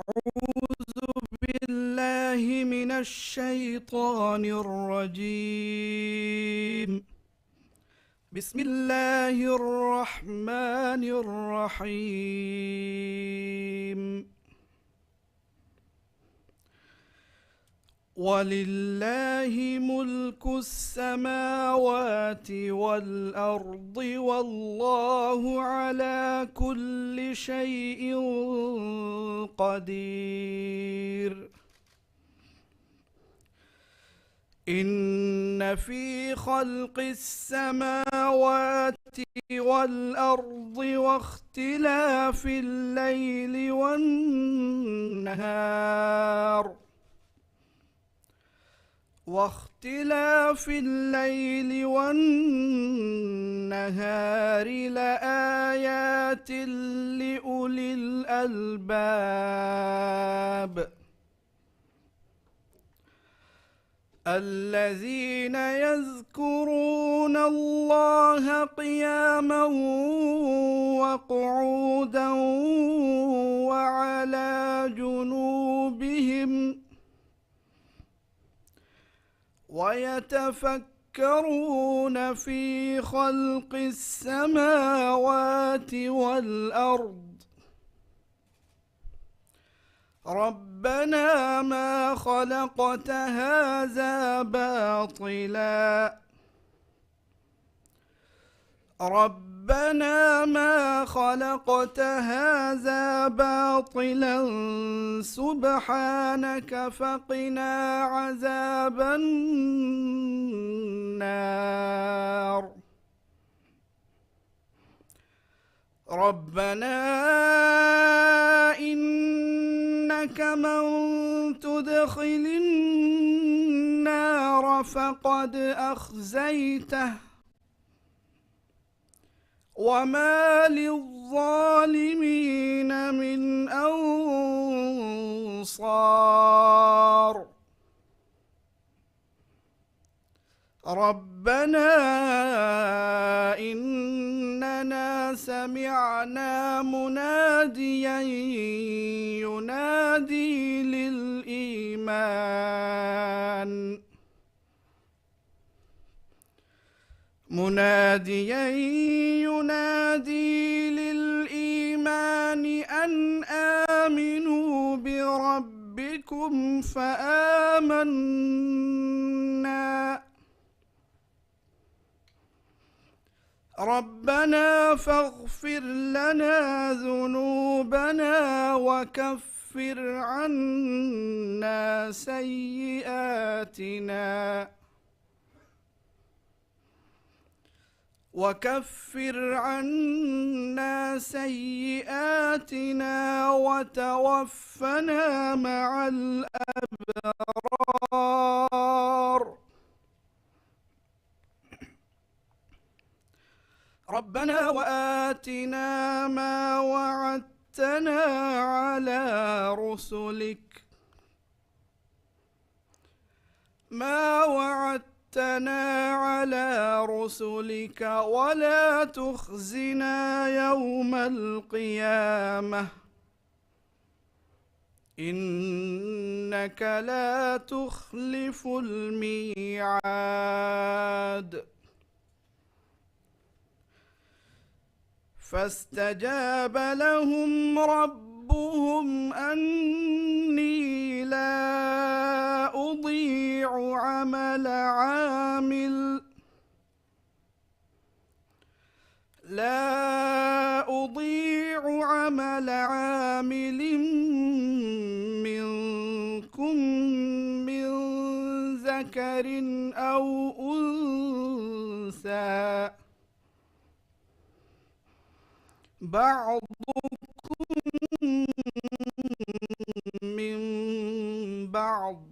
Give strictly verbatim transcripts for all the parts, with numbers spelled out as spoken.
أعوذ بالله من الشيطان الرجيم. بسم الله الرحمن الرحيم. ولله ملك السماوات والأرض والله على كل شيء قدير. إن في خلق السماوات والأرض واختلاف الليل والنهار واختلاف الليل والنهار لآيات لأولي الألباب. الذين يذكرون الله قياما وقعودا وعلى جنوبهم ويتفكرون في خلق السماوات والأرض ربنا ما خلقت هذا باطلا ربنا ما خلقت هذا باطلا سبحانك فقنا عذاب النار. ربنا إنك من تدخل النار فقد أخزيته وما للظالمين من أنصار. ربنا إننا سمعنا مناديا ينادي للإيمان مناديا ينادي للإيمان أن آمنوا بربكم فآمنا ربنا فاغفر لنا ذنوبنا وكفر عنا سيئاتنا وكفر عنا سيئاتنا وتوفنا مع الأبرار. ربنا وآتنا ما وعدتنا على رسلك ما وعدتنا على رسلك ولا تخزنا يوم القيامة إنك لا تخلف الميعاد. فاستجاب لهم ربهم أني لا أضيع عمل عامل لا أضيع عمل عامل منكم من ذكر أو أنثى بعضكم من بعض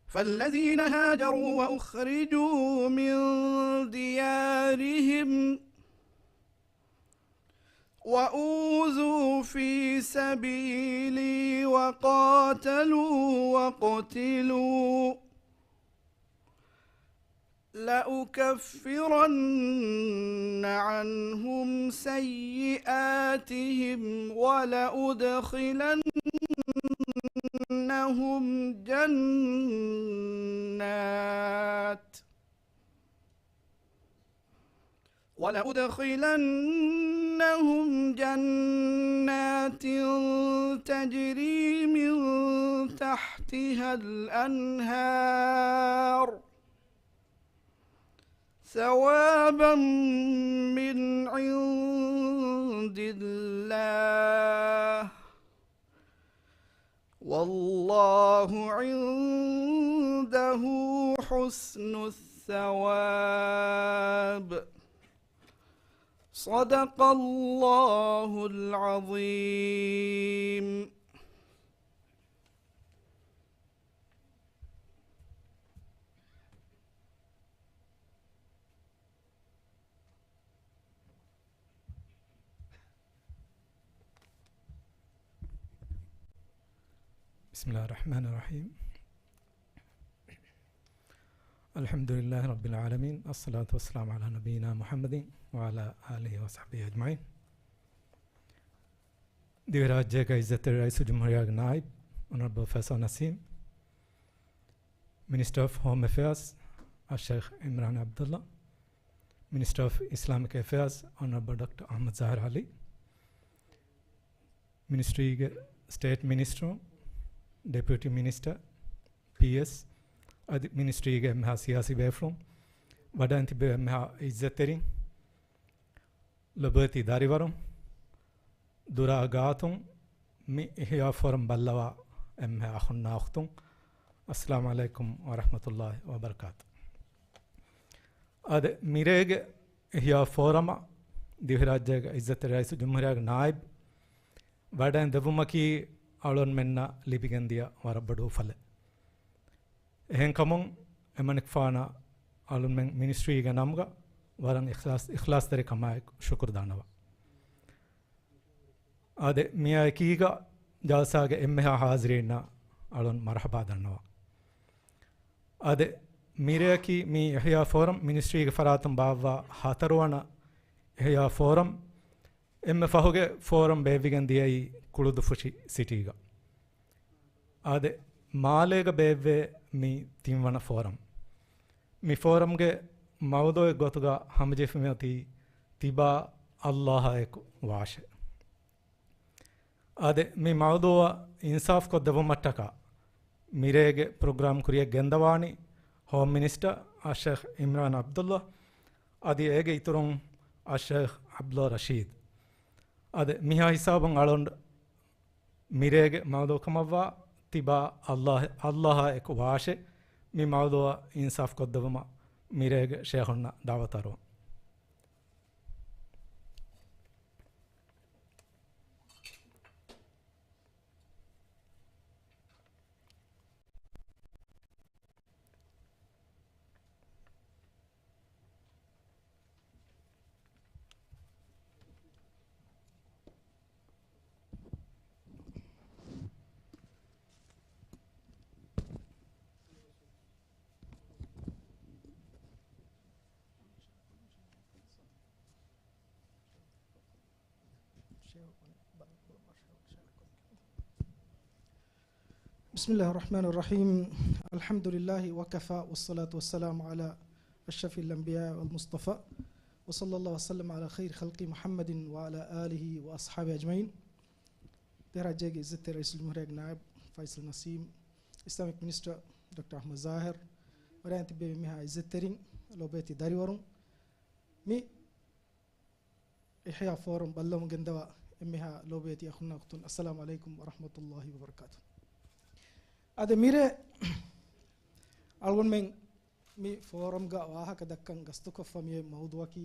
فالذين هاجروا وأخرجوا من ديارهم وأوذوا في سبيلي وقاتلوا وقتلوا لأكفرن عنهم سيئاتهم ولأدخلنهم جنات، ولأدخلنهم جنات تجري من تحتها الأنهار ثوابا من عند الله، والله عنده حسن الثواب. صدق الله العظيم. بسم الله الرحمن الرحيم. الحمد لله رب العالمين، الصلاة والسلام على نبينا محمد وعلى آله وصحبه أجمعين. ދިވެހިރާއްޖޭގެ އިއްޒަތްތެރި ރައީސުލްޖުމްހޫރިއްޔާގެ ނާއިބު އޮނަރަބަލް ފައިސަލް ނަސީމް، މިނިސްޓަރ އޮފް ހޯމް އެފެއާޒް އައްޝައިޚް އިމްރާން ޢަބްދުﷲ، މިނިސްޓަރ އޮފް އިސްލާމިކް އެފެއާޒް އޮނަރަބަލް ޑޮކްޓަރ އަޙްމަދު ޒާހިރު ޢަލީ، މިނިސްޓްރީގެ ސްޓޭޓް މިނިސްޓަރުން، ޑެޕިއުޓީ މިނިސްޓަރ، ޕީއެސް، އަދި މިނިސްޓްރީގެ އެންމެހާ ސިޔާސީ ބޭފުޅުން، ވަޑައިން ތިއްބެވި އެންމެހާ އިއްޒަތްތެރިން، ލޮބުވެތި ދަރިވަރުން، ދުރާ ގާތުން މި އިޙްޔާ ފޯރަމް ބައްލަވާ އެންމެހާ އަޚުންނާ އުޚްތުން، އައްސަލާމު ޢަލައިކުމް ވަރަޙްމަތުﷲ ވަބަރަކާތު. އާދެ، މިރޭގެ އިޙްޔާ ފޯރަމަށް ދިވެހިރާއްޖޭގެ އިއްޒަތްތެރި ރައީސުލްޖުމްހޫރިއްޔާގެ ނާއިބު ވަޑައިން ދެއްވުމަކީ އަޅުންމެންނަށް ލިބިގެންދިޔަ ވަރަށް ބޮޑު އުފަލެއް. އެހެންކަމުން އެމަނިކުފާނަށް އަޅުންމެން މިނިސްޓްރީގެ ނަމުގަ ވަރަށް އިޚްލާޞް، އިޚްލާޞްތެރިކަމާއެކު ޝުކުރު ދަންނަވަން. އާދެ، މިއާއެކީގަ ޖަލްސާގެ އެންމެހާ ޙާޟިރީންނަށް އަޅުން މަރުޙަބާ ދަންނަވަން. އާދެ، މިރެއަކީ މި އިޙްޔާ ފޯރަމް މިނިސްޓްރީގެ ފަރާތުން ބާއްވާ ހަތަރުވަނަ އިޙްޔާ ފޯރަމް. އެންމެ ފަހުގެ ފޯރަމް ބޭއްވިގެން ދިޔައީ ކުޅުދުފުށި ސިޓީގަ. އާދެ، މާލޭގަ ބޭއްވޭ މި ތިންވަނަ ފޯރަމް. މި ފޯރަމްގެ މައުޟޫޢެއް ގޮތުގަ ހަމަޖެހިފައި އޮތީ ތިބާ ﷲ އާ އެކު ވާށޭ. އާދެ، މި މައުޟޫޢަށް އިންސާފް ކޮށްދެއްވުމަށްޓަކާ މިރޭގެ ޕްރޮގްރާމް ކުރިޔަށް ގެންދަވާނީ ހޯމް މިނިސްޓަރ އައްޝައިޚް އިމްރާން ޢަބްދުﷲ އަދި އޭގެ އިތުރުން އައްޝައިޚް ޢަބްދުﷲ ރަޝީދު. އާދެ، މިހާ ހިސާބުން އަޅުން މިރޭގެ މައުޟޫޢު ކަމަށްވާ ތިބާ ﷲ، ﷲ އާ އެކު ވާށޭ. މި މައުޟޫޢަށް އިންސާފް ކޮށްދެއްވުމަށް މިރޭގެ ޝޭޚުންނަށް ދަޢުވަތު އަރުވަން. بسم الله الرحمن الرحيم. الحمد لله وكفى، والصلاة والسلام على أشرف الأنبياء والمصطفى، وصلى الله وسلم على خير خلقه محمد وعلى آله وأصحابه أجمعين. ދިވެހިރާއްޖޭގެ އިއްޒަތްތެރި ރައީސުލްޖުމްހޫރިއްޔާގެ ނާއިބު ފައިސަލް ނަސީމް، އިސްލާމިކް މިނިސްޓަރ ޑޮކްޓަރ އަޙްމަދު ޒާހިރު، ވަޑައިން ތިއްބެވި މިހާ އިއްޒަތްތެރިން، ލޮބުވެތި ދަރިވަރުން، މި އިޙްޔާ ފޯރަމް ބައްލަވަމުން ގެންދަވާ އެންމެހާ ލޯބިވެތި އަޚުންނާ އުޚްތުން، އައްސަލާމު ޢަލައިކުމް ވަރަޙްމަތުﷲ ވަބަރަކާތު. އަދި މިރޭ އަޅުގަނޑުމެން މި ފޯރަމްގަ ވާހަކަ ދައްކަން ގަސްތުކޮށްފަ މިއޮތް މައުޟޫޢަކީ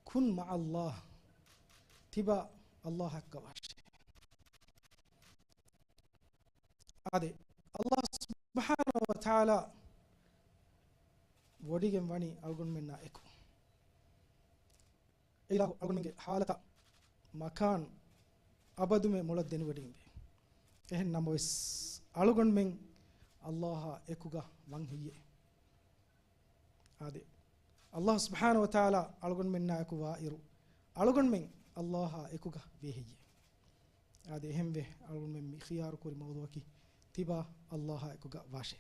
ކުން މަޢަ ﷲ، ތިބާ ﷲ އާ އެކު ވާށޭ. އާދެ، ﷲ ސުބްޙާނަހޫ ވަތަޢާލާ ވޮޑިގެން ވަނީ އަޅުގަނޑުމެންނާ އެކު. އެއިލާހު އަޅުގަނޑުމެންގެ ޙާލަތާ މަކާން އަބަދުމެ މޮޅަށް ދެނެވޮޑިގެންވޭ. އެހެން ނަމަވެސް، އަޅުގަނޑުމެން ﷲ އާ އެކުގަ ވަން ހެއްޔޭ؟ އާދެ، ﷲ ސުބްޙާނަހޫ ވަތަޢާލާ އަޅުގަނޑުމެންނާ އެކު ވާއިރު، އަޅުގަނޑުމެން ﷲ އާ އެކުގަ ވޭ ހެއްޔޭ؟ އާދެ، އެހެންވެ، އަޅުގަނޑުމެން މި ޚިޔާރު ކުރި މައުޟޫޢަކީ ތިބާ ﷲ އާ އެކުގަ ވާށޭ.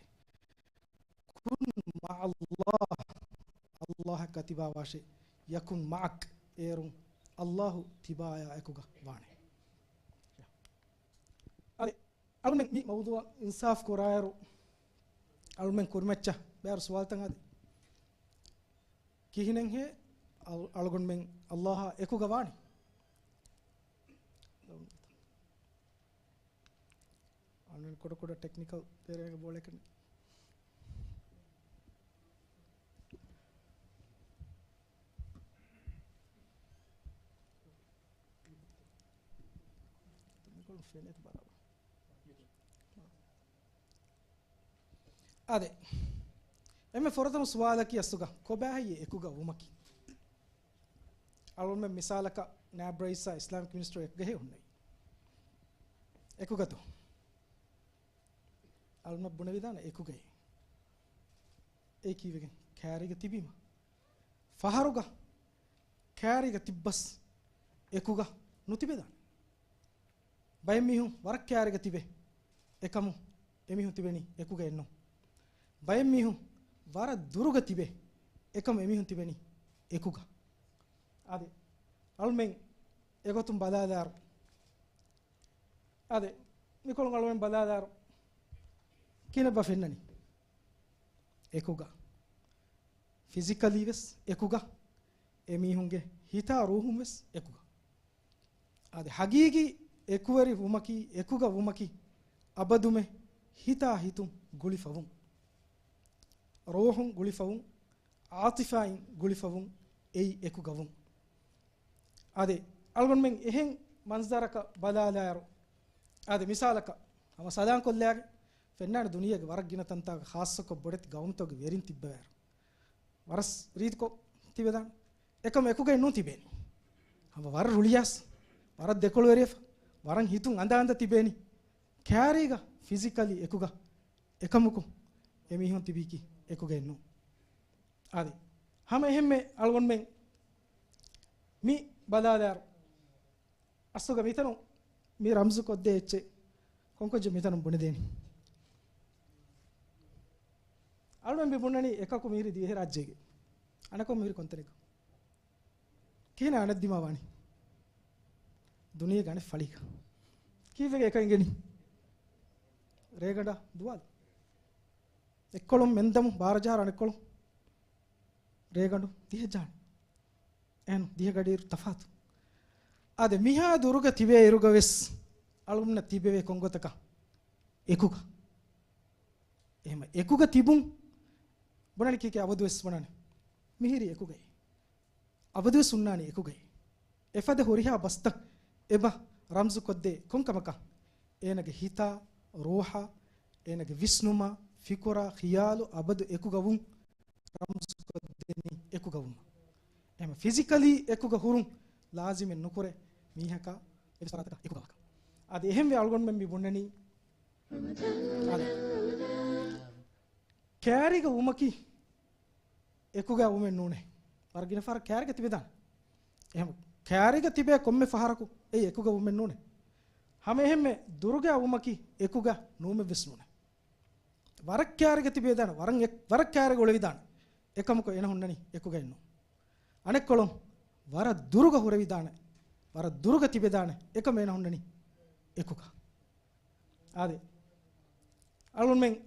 كن مع الله، ﷲ އާ އެކުގަ ތިބާ ވާށޭ. يكن معك، އޭރުން ﷲ ތިބާޔާ އެކުގަ ވާނެ. އާދެ، އަޅުމެން މި މައުޟޫޢަށް އިންސާފު ކުރާއިރު، އަޅުމެން ކުރިމައްޗަށް ބޭރު ސުވާލުތައް އާދެ. ކިހިނެއްހޭ އަޅު-، އަޅުގަނޑުމެން ﷲ އާ އެކުގަ ވާނީ؟ އަޅުމެން ކުޑަ ކުޑަ ޓެކްނިކަލް ތެރޭގަ ބޯޅައެއް ކަންނޭނގެ. އާދެ، އެންމެ ފުރަތަމަ ސުވާލަކީ އަސްލުގަ ކޮބާހެއްޔޭ އެކުގަ ވުމަކީ؟ އަޅުގަނޑުމެން މިސާލަކަށް ނާއިބް ރައީސާ އިސްލާމިކް މިނިސްޓަރު އެކުގައޭ ހުންނައީ. އެކުގަތޯ؟ އަޅުގަނޑު ބުނެވިދާނެ އެކުގައޭ. އެއީ ކީއްވެގެން؟ ކާރީގަ ތިބީމަ. ފަހަރުގަ ކާރީގަ ތިއްބަސް އެކުގަ ނުތިބެދާނެ. ބައެއް މީހުން ވަރަށް ކާރީގަ ތިބޭ، އެކަމު އެމީހުން ތިބެނީ އެކުގައެއްނު. ބައެއް މީހުން ވަރަށް ދުރުގަ ތިބޭ، އެކަމު އެމީހުން ތިބެނީ އެކުގަ. އާދެ، އަޅުމެން އެގޮތުން ބަލާލާއިރު، އާދެ، މިކޮޅުން އަޅުމެން ބަލާލާއިރު، ކިހިނެއްބާ ފެންނަނީ؟ އެކުގަ. ފިޒިކަލީ ވެސް އެކުގަ. އެމީހުންގެ ހިތާ ރޫހުން ވެސް އެކުގަ. އާދެ، ހަގީގީ އެކުވެރި ވުމަކީ، އެކުގަ ވުމަކީ، އަބަދުމެ ހިތާ ހިތުން ގުޅިފަވުން. ރޫހުން ގުޅިފަވުން، ޢާޠިފާއިން ގުޅިފަވުން، އެއީ އެކުގަވުން. އާދެ، އަޅުގަނޑުމެން އެހެން މަންޒަރަކަށް ބަލާލާއިރު، އާދެ، މިސާލަކަށް ހަމަ ސަލާން ކޮށްލާގެ ފެންނާނެ ދުނިޔޭގެ ވަރަށް ގިނަ ތަންތާގަ ޚާއްޞަކޮށް ބޮޑެތި ގައުމުތަކުގެ ވެރިން ތިއްބަވާއިރު. ވަރަސް ރީތިކޮށް ތިބެދާނެ. އެކަމު އެކުގައެއް ނޫން ތިބޭނީ. ހަމަ ވަރަށް ރުޅިޔާސް، ވަރަށް ދެކޮޅުވެރިވެފަ، ވަރަށް ހިތުން އަނދާ އަނދާ ތިބޭނީ. ކާރީގަ ފިޒިކަލީ އެކުގަ، އެކަމަކު އެމީހުން ތިބީކީ އެކުގައެއް ނޫން. އާދެ، ހަމަ އެހެންމެ އަޅުގަނޑުމެން މި ބަލާލާއިރު، އަސްލުގަ މިތަނުން މި ރަމްޒު ކޮށްދޭ އެއްޗެއް ކޮންކޮށް މިތަނުން ބުނެދޭނީ؟ އަޅުމެން މި ބުނަނީ އެކަކު މިހިރީ ދިވެހިރާއްޖޭގަ، އަނެކަކު މިހިރީ ކޮންތަނެއްގަ؟ ކިހިނެއް އަނެއް ދިމާވާނީ؟ ދުނިޔޭގެ އަނެއް ފަޅީގަ. ކީއްވެގެން އެކަން އިނގެނީ؟ ރޭގަނޑާ ދުވާލު. އެއްކޮޅުން މެންދަމު ބާރަޖަހާ އަނެއްކޮޅުން ރޭގަނޑު ދިހަ ޖަހާނެ. އެހެން ދިހަ ގަޑިއިރު ތަފާތު. އާދެ، މިހާ ދުރުގަ ތިބޭ އިރުގަ ވެސް އަޅުގަނޑަށް ތިބެވޭ ކޮންގޮތަކަށް؟ އެކުގަ. އެހެމަ އެކުގަ ތިބުން ބުނަނީ ކީކޭ؟ އަބަދުވެސް ބުނަނީ މިހިރީ އެކުގައޭ. އަބަދުވެސް ހުންނާނީ އެކުގައޭ. އެފަދަ ހުރިހާ ބަސްތައް އެބަ ރަމްޒު ކޮށްދޭ ކޮންކަމަކަށް؟ އޭނަގެ ހިތާ، ރޫޙާ، އޭނަގެ ވިސްނުމާ، ފިކުރާ، ޚިޔާލު އަބަދު އެކުގަ ވުން ރަމްޒު ކޮށްދެނީ އެކުގަ ވުމަށް. އެހެމަ ފިޒިކަލީ އެކުގަ ހުރުން ލާޒިމެއް ނުކުރޭ މީހަކާ އެއްވެސް ފަރާތަކަށް އެކުގަ ވާކަށް. އާދެ، އެހެންވެ އަޅުގަނޑުމެން މި ބުނަނީ. އާދެ. ކާރީގަ ވުމަކީ އެކުގަ ވުމެއް ނޫނޭ. ވަރަށް ގިނަ ފަހަރަށް ކާރީގަ ތިބެދާނެ. އެހެން ކާރީގަ ތިބޭ ކޮންމެ ފަހަރަކު އެއީ އެކުގަ ވުމެއް ނޫނޭ. ހަމަ އެހެންމެ ދުރުގަ ވުމަކީ އެކުގަ ނުވުމެއްވެސް ނޫނޭ. ވަރަށް ކާރީގަ ތިބޭދާނެ، ވަރަށް އެ-، ވަރަށް ކާރީގަ އުޅެވިދާނެ. އެކަމަކު އޭނަ ހުންނަނީ އެކުގައެއްނު. އަނެއްކޮޅުން ވަރަށް ދުރުގަ ހުރެވިދާނެ، ވަރަށް ދުރުގަ ތިބެދާނެ، އެކަމަކު އޭނަ ހުންނަނީ އެކުގަ. އާދެ، އަޅުންމެން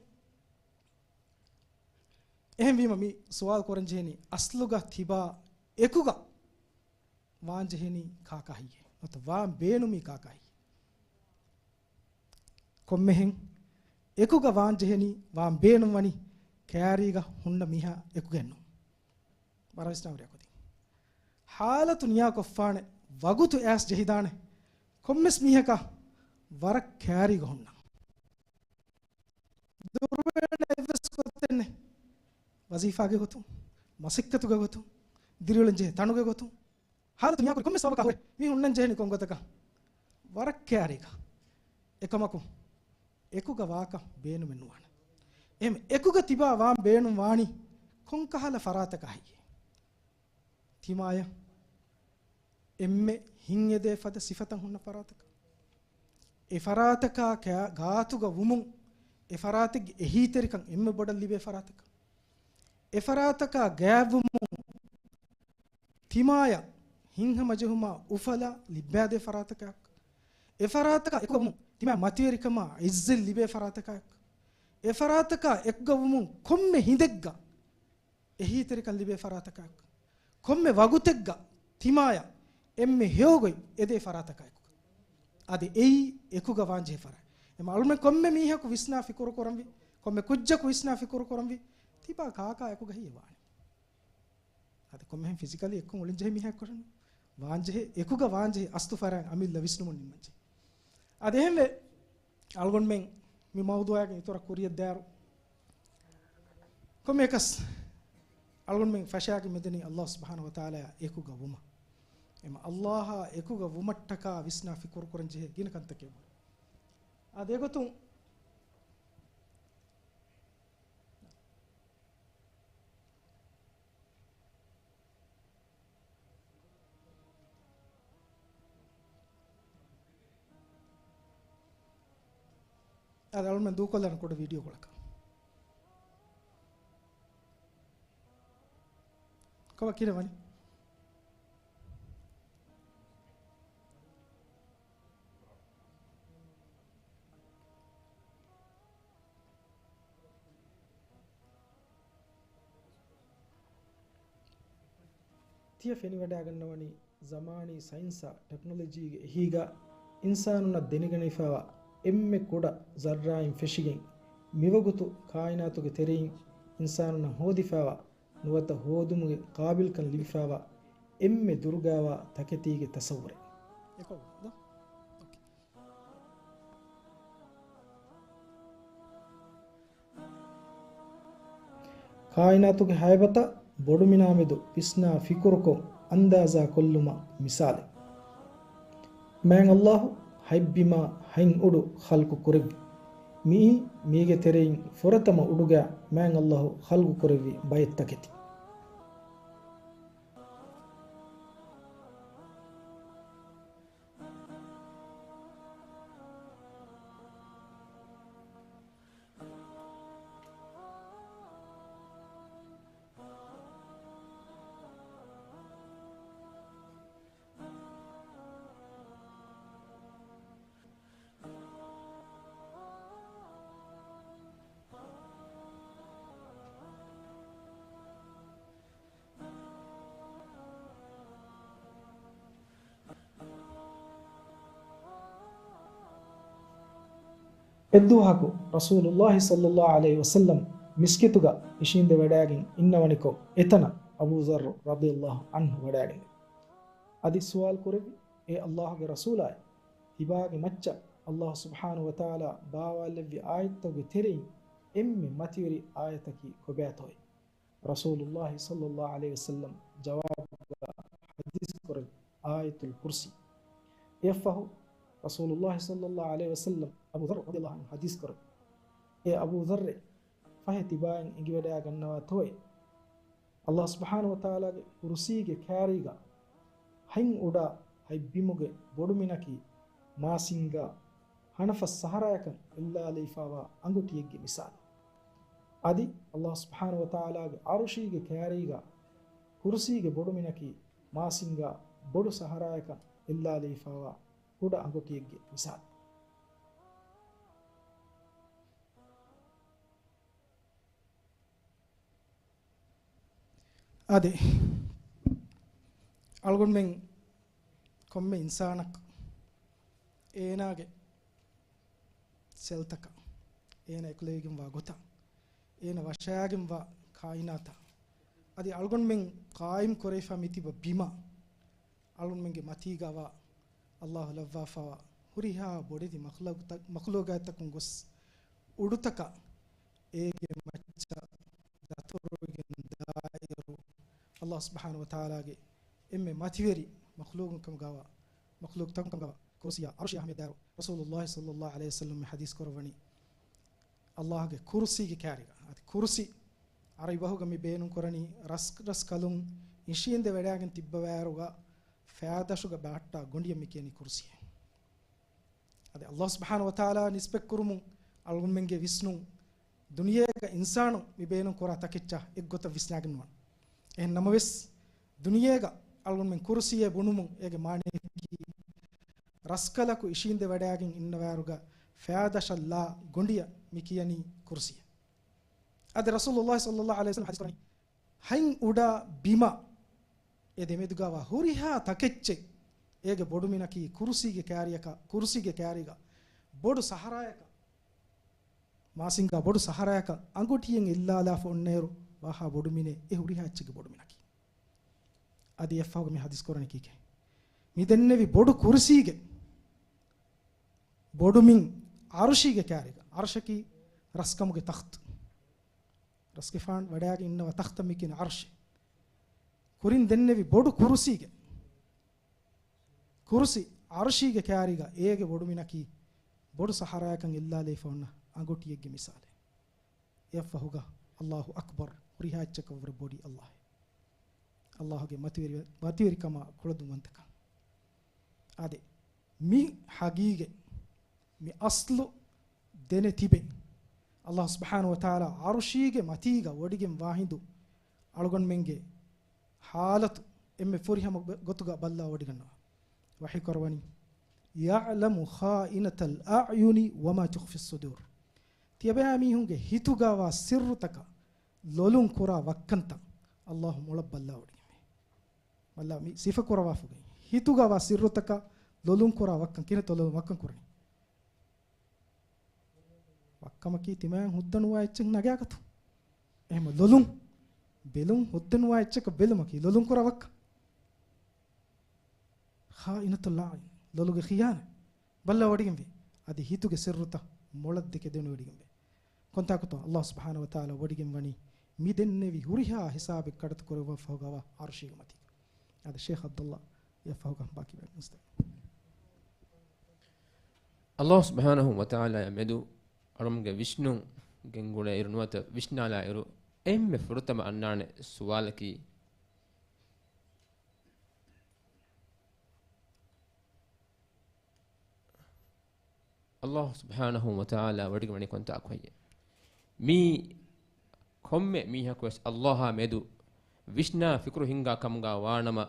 އެހެންވީމަ މި ސުވާލު ކުރަން ޖެހެނީ، އަސްލުގަ ތިބާ އެކުގަ ވާން ޖެހެނީ ކާކާ ހެއްޔޭ؟ ނުވަތަ ވާން ބޭނުމީ ކާކާ ހެއްޔޭ؟ ކޮންމެހެން އެކުގަ ވާން ޖެހެނީ، ވާން ބޭނުންވަނީ ކާރީގަ ހުންނަ މީހާ އެކުގައެއްނު. ވަރަށް ވިސްނާވަރި އެކުދިން. ޙާލަތު ނިޔާކޮށްފާނެ، ވަގުތު އައިސް ޖެހިދާނެ ކޮންމެސް މީހަކާ ވަރަށް ކާރީގަ ހުންނަން. ދުރުވޭނެ އެއްވެސް ގޮތެއް ނެތް. ވަޒީފާގެ ގޮތުން، މަސައްކަތުގެ ގޮތުން، ދިރިއުޅެން ޖެހޭ ތަނުގެ ގޮތުން، ޙާލަތު ނިޔާކުރި ކޮންމެ ސަބަބަކާ ހުރެ މި ހުންނަން ޖެހެނީ ކޮންގޮތަކަށް؟ ވަރަށް ކާރީގަ. އެކަމަކު އެކުގަ ވާކަށް ބޭނުމެއް ނުވާނެ. އެހެން އެކުގަ ތިބާ ވާން ބޭނުން ވާނީ ކޮންކަހަލަ ފަރާތަކާ ހެއްޔޭ؟ ތިމާޔަށް އެންމެ ހިތް އެދޭ ފަދަ ސިފަތައް ހުންނަ ފަރާތަކަށް. އެ ފަރާތަކާ ކައި-، ގާތުގަ ވުމުން އެ ފަރާތެއްގެ އެހީތެރިކަން އެންމެ ބޮޑަށް ލިބޭ ފަރާތަކަށް. އެ ފަރާތަކާ ގާތްވުމުން ތިމާޔަށް ހިތްހަމަޖެހުމާ އުފަލާ ލިއްބާދޭ ފަރާތަކަށް. އެ ފަރާތަކާ އެކުވުމުން ތިމާ މަތިވެރިކަމާ އިއްޒަތް ލިބޭ ފަރާތަކަށް. އެ ފަރާތަކާ އެކުގަ ވުމުން ކޮންމެ ހިނދެއްގަ އެހީތެރިކަން ލިބޭ ފަރާތަކަށް، ކޮންމެ ވަގުތެއްގަ ތިމާޔަށް އެންމެ ހެޔޮ ގޮތް އެދޭ ފަރާތަކާ އެކުގަ. އަދި އެއީ އެކުގަ ވާންޖެހޭ ފަރާތް. އެމަ އަޅުމެން ކޮންމެ މީހަކު ވިސްނާ ފިކުރު ކުރަންވީ، ކޮންމެ ކުއްޖަކު ވިސްނާ ފިކުރު ކުރަންވީ، ތިބާ ކާކާ އެކުގަ ހީވާނެ. އަދި ކޮންމެހެން ފިޒިކަލީ އެއްކޮށް އުޅެންޖެހޭ މީހަކު ކުރަން ވާންޖެހޭ، އެކުގަ ވާންޖެހޭ އަސްލު ފަރާތް އަމިއްލަ ވިސްނުމުން ނިންމަންޖެހޭ. އަދި އެހެންވެ، އަޅުގަނޑުމެން މި މައުޟޫޢާގެ އިތުރަށް ކުރިޔަށްދާއިރު، ކޮންމެއަކަސް އަޅުގަނޑުމެން ފަށާގެން މިދަނީ ﷲ ސުބްޙާނަހޫ ވަތަޢާލާ އެކުގަ ވުމަށް. އެމަ ﷲ އާ އެކުގަ ވުމަށްޓަކާ ވިސްނާ ފިކުރު ކުރަން ޖެހޭ ގިނަ ކަންތަކެއް ވުރެ. އާ ދެގޮތުން އަދި އަޅުމެން ދޫކޮށްލާނަން ކުޑަ ވީޑިއޯ ކޮޅަކަށް. ކޮބާ ކިހިނެއް ވަނީ؟ ތިޔަ ފެނިވަޑައިގަންނަވަނީ ޒަމާނީ ސައިންސާ ޓެކްނޮލޮޖީގެ އެހީގަ އިންސާނުންނަށް ދެނެގަނެފައިވާ އެންމެ ކުޑަ ޒައްރާއިން ފެށިގެން، މިވަގުތު ކާއިނާތުގެ ތެރެއިން އިންސާނުންނަށް ހޯދިފައިވާ ނުވަތަ ހޯދުމުގެ ޤާބިލްކަން ލިބިފައިވާ އެންމެ ދުރުގައިވާ ތަކެތީގެ ތަޞައްވުރެއް. ކާއިނާތުގެ ހައިބަތާ ބޮޑުމިނާމެދު ވިސްނާ ފިކުރުކޮށް އަންދާޒާ ކޮށްލުމަށް މިސާލެއް. މާތް ﷲ ހަތްބިމާ ހަތް އުޑު ޚަލްޤު ކުރެއްވި. މިއީ މީގެ ތެރެއިން ފުރަތަމަ އުޑުގައި މާތް ﷲ ޚަލްޤު ކުރެއްވި ބައެއް ތަކެތި. އެއްދުވަހަކު ރަސޫލުﷲ ޞައްލަﷲ ޢަލައިހި ވަސައްލަމް މިސްކިތުގަ އިށީނދެވަޑައިގެން އިންނަވަނިކޮށް، އެތަނަށް އަބޫ ޛައްރު ރަޟިޔަﷲ ޢަންހު ވަޑައިގެން އަދި ސުވާލު ކުރެއްވި، އޭ ﷲގެ ރަސޫލާއޭ! ތިބާގެ މައްޗަށް ﷲ ސުބްޙާނަހޫ ވަތަޢާލާ ބާވާލެއްވި އާޔަތްތަކުގެ ތެރެއިން އެންމެ މަތިވެރި އާޔަތަކީ ކޮބާތޯއޭ؟ ރަސޫލުﷲ ޞައްލަﷲ ޢަލައިހި ވަސައްލަމް ޖަވާބުގަ ޙަދީޘް ކުރެއްވި އާޔަތުލް ކުރްސީ. އެއަށްފަހު ރަސޫލުﷲ ޞައްލަﷲ ޢަލައިހި ވަސައްލަމް އަބޫ ޛައްރު ރަޟިޔަﷲ ޢަންހު ޙަދީޘް ކުރެއްވި، އޭ އަބޫ ޛައްރޭ! ފަހެ ތިބާއިން އެނގިވަޑައިގަންނަވާތޯއޭ؟ ﷲ ސުބްޙާނަހޫ ވަތަޢާލާގެ ކުރުސީގެ ކާރީގަ ހަތް އުޑާ ހަތް ބިމުގެ ބޮޑުމިނަކީ މާސިންގާ ހަނަފަސް ސަހަރާޔަކަށް އެއްލާލައިފާވާ އަނގޮޓިއެއްގެ މިސާލެއް. އަދި ﷲ ސުބްޙާނަހޫ ވަތަޢާލާގެ ޢަރުޝީގެ ކާރީގަ ކުރުސީގެ ބޮޑުމިނަކީ މާސިންގާ ބޮޑު ސަހަރާޔަކަށް އެއްލާލައިފާވާ ކުޑަ އަނގޮޓިއެއްގެ މިސާލެއް. އަދި އަޅުގަނޑުމެން ކޮންމެ އިންސާނަކު އޭނާގެ ސެލްތަކަށް، އޭނާ އެކުލެވިގެންވާ ގޮތަށް، އޭނާ ވަށައިގެންވާ ކާއިނާތަށް، އަދި އަޅުގަނޑުމެން ޤާއިމް ކުރެވިފާ މިތިބަ ބިމަށް، އަޅުގަނޑުމެންގެ މަތީގަވާ ﷲ ލައްވާފަވާ ހުރިހާ ބޮޑެތި މަޚްލޫޤުތަ-، މަޚްލޫޤާތްތަކުން ގޮސް އުޑުތަކަށް އޭގެ މައްޗަށް ދަތުރުވެގެން ދާއިރު، ﷲ ސުބްޙާނަހޫ ވަތަޢާލާގެ އެންމެ މަތިވެރި މަޚްލޫޤުން ކަމުގަވާ، މަޚްލޫޤުތަކުން ކަމުގަވާ ކުރުސީއާ ޢަރުޝީ އަހައްމިޔަތްދާއިރު، ރަސޫލުﷲ ޞައްލަﷲ ޢަލައިހި ވަސައްލަމް ޙަދީޘް ކުރައްވަނީ، ﷲގެ ކުރުސީގެ ކާރީގަ. އަދި ކުރުސީ ޢަރަބި ބަހުގަ މި ބޭނުން ކުރަނީ ރަސް، ރަސްކަލުން އިށީނދެ ވަޑައިގެން ތިއްބަވާއިރުގަ ފައިދަށުގަ ބަހައްޓާ ގޮނޑިއަށް މި ކިޔަނީ ކުރުސިއޭ. އަދި އައްލާހު ސުބްޙާނަހު ވަތަޢާލާ ނިސްބަތްކުރުމުން އަޅުގަނޑުމެންގެ ވިސްނުން ދުނިޔޭގަ އިންސާނުން މި ބޭނުން ކުރާ ތަކެއްޗާ އެއްގޮތަށް ވިސްނާގެން ނުވާނެ. އެހެން ނަމަވެސް، ދުނިޔޭގަ އަޅުގަނޑުމެން ކުރުސީއޭ ބުނުމުން އޭގެ މާނައަކީ ރަސްކަލަކު އިށީނދެ ވަޑައިގެން އިންނަވާއިރުގަ ފައިދަށަށްލާ ގޮނޑިއަށް މި ކިޔަނީ ކުރުސިއޭ. އަދި ރަސޫލުﷲ ޞައްލަﷲ ޢަލައިހި ވަސައްލަމަ ޙަދީޘް ކުރަނީ، ހަތް އުޑާ ބިމާ އެ ދެމެދުގަވާ ހުރިހާ ތަކެއްޗެއް އޭގެ ބޮޑުމިނަކީ ކުރުސީގެ ކާރިއަކަށް، ކުރުސީގެ ކާރީގަ ބޮޑު ސަހަރާއަކަށް، މާސިންގާ ބޮޑު ސަހަރާއަކަށް އަނގޮޓިއެއް އެއްލާލާފަ އޮންނައިރު ވާހާ ބޮޑުމިނޭ އެ ހުރިހާ އެއްޗެއްގެ ބޮޑުމިނަކީ. އަދި އެއަށްފަހުގަ މި ޙަދީޘް ކުރަނީ ކީކޭ؟ މި ދެންނެވި ބޮޑު ކުރުސީގެ ބޮޑުމިން ޢަރުޝީގެ ކާރީގަ، ޢަރުޝަކީ ރަސްކަމުގެ ތަޚްތު. ރަސްގެފާނު ވަޑައިގެން އިންނަވާ ތަޚްތަށް މި ކިޔަނީ ޢަރުޝޭ. ކުރިން ދެންނެވި ބޮޑު ކުރުސީގެ، ކުރުސި ޢަރުޝީގެ ކާރީގަ އޭގެ ބޮޑުމިނަކީ ބޮޑު ސަހަރާއަކަށް އެއްލާލައިފަ އޮންނަ އަނގޮޓިއެއްގެ މިސާލެއް. އެއަށްފަހުގަ އައްލާހު އަކްބަރު، ހުރިހާ އެއްޗަކަށްވުރެ ބޮޑީ އައްލާހޭ. އައްލާހުގެ މަތިވެރި-، މަތިވެރިކަމާ ކުޅަދުންވަންތަކަން. އާދެ، މި ޙަޤީޤަތް، މި އަޞްލު ދެނެ ތިބެ، އައްލާހު ސުބްޙާނަހު ވަތަޢާލާ ޢަރުޝީގެ މަތީގަ ވޮޑިގެން ވާ ހިނދު އަޅުގަނޑުމެންގެ ޙާލަތު އެންމެ ފުރިހަމަ ގޮ-، ގޮތުގަ ބައްލަވަޑިގަންނަވާ. ވަޙީ ކުރައްވަނީ، يَعْلَمُ خَائِنَةَ الْأَعْيُنِ وَمَا تُخْفِي الصُّدُورُ. ތިޔަބައި މީހުންގެ ހިތުގަވާ ސިއްރުތަކަށް ލޮލުން ކުރާ ވައްކަންތައް އައްލާހު މޮޅަށް ބައްލަވަޑިގެންވޭ. ބައްލަ މި ސިފަ ކުރަވާފަ ގޮތް. ހިތުގަވާ ސިއްރުތަކަށް ލޮލުން ކުރާ ވައްކަން ކިހިނެއްތޯ ލޮލުން ވައްކަން ކުރަނީ؟ ވައްކަމަކީ ތިމާއަށް ހުއްދަ ނުވާ އެއްޗެއް ނަގާގަތުން. އެހެން ލޮލުން، ބެލުން ހުއްދަ ނުވާ އެއްޗަކަށް ބެލުމަކީ ލޮލުން ކުރާ ވައްކަން. ޚާއިނަތުލް އަޢްޔުން، ލޮލުގެ ޚިޔާނަތް ބައްލަވަޑިގެންވޭ. އަދި ހިތުގެ ސިއްރުތައް މޮޅަށް ދެކެ ދެނެވަޑިގެންވޭ. ކޮންތާކުތޯ އައްލާހު ސުބްޙާނަހު ވަތަޢާލާ ވޮޑިގެން ވަނީ މި ދެންނެވި ހުރިހާ ހިސާބެއް ކަޑަތު ކުރައްވާފަ ހޮގަވާ ޢަރުޝީގެ މަތީގަ. އަދި ޝޭޚް ޢަބްދުﷲ އެއަށްފަހުގަ ބާކީ ބަޔާން ނުސްތަ. އައްލާހު ސުބްޙާނަހު ވަތަޢާލާއާ މެދު އަޅުމުގެ ވިސްނުން ގެންގުޅޭ އިރު ނުވަތަ ވިސްނާލާ އިރު އެންމެ ފުރަތަމަ އަންނާނެ ސުވާލަކީ، އައްލާހު ސުބްޙާނަހު ވަތަޢާލާ ވޮޑިގެންވަނީ ކޮންތާކު ހެއްޔޭ؟ މީ ކޮންމެ މީހަކުވެސް އައްލާހާ މެދު ވިސްނާ ފިކުރު ހިންގާ ކަމުގަ ވާނަމަ،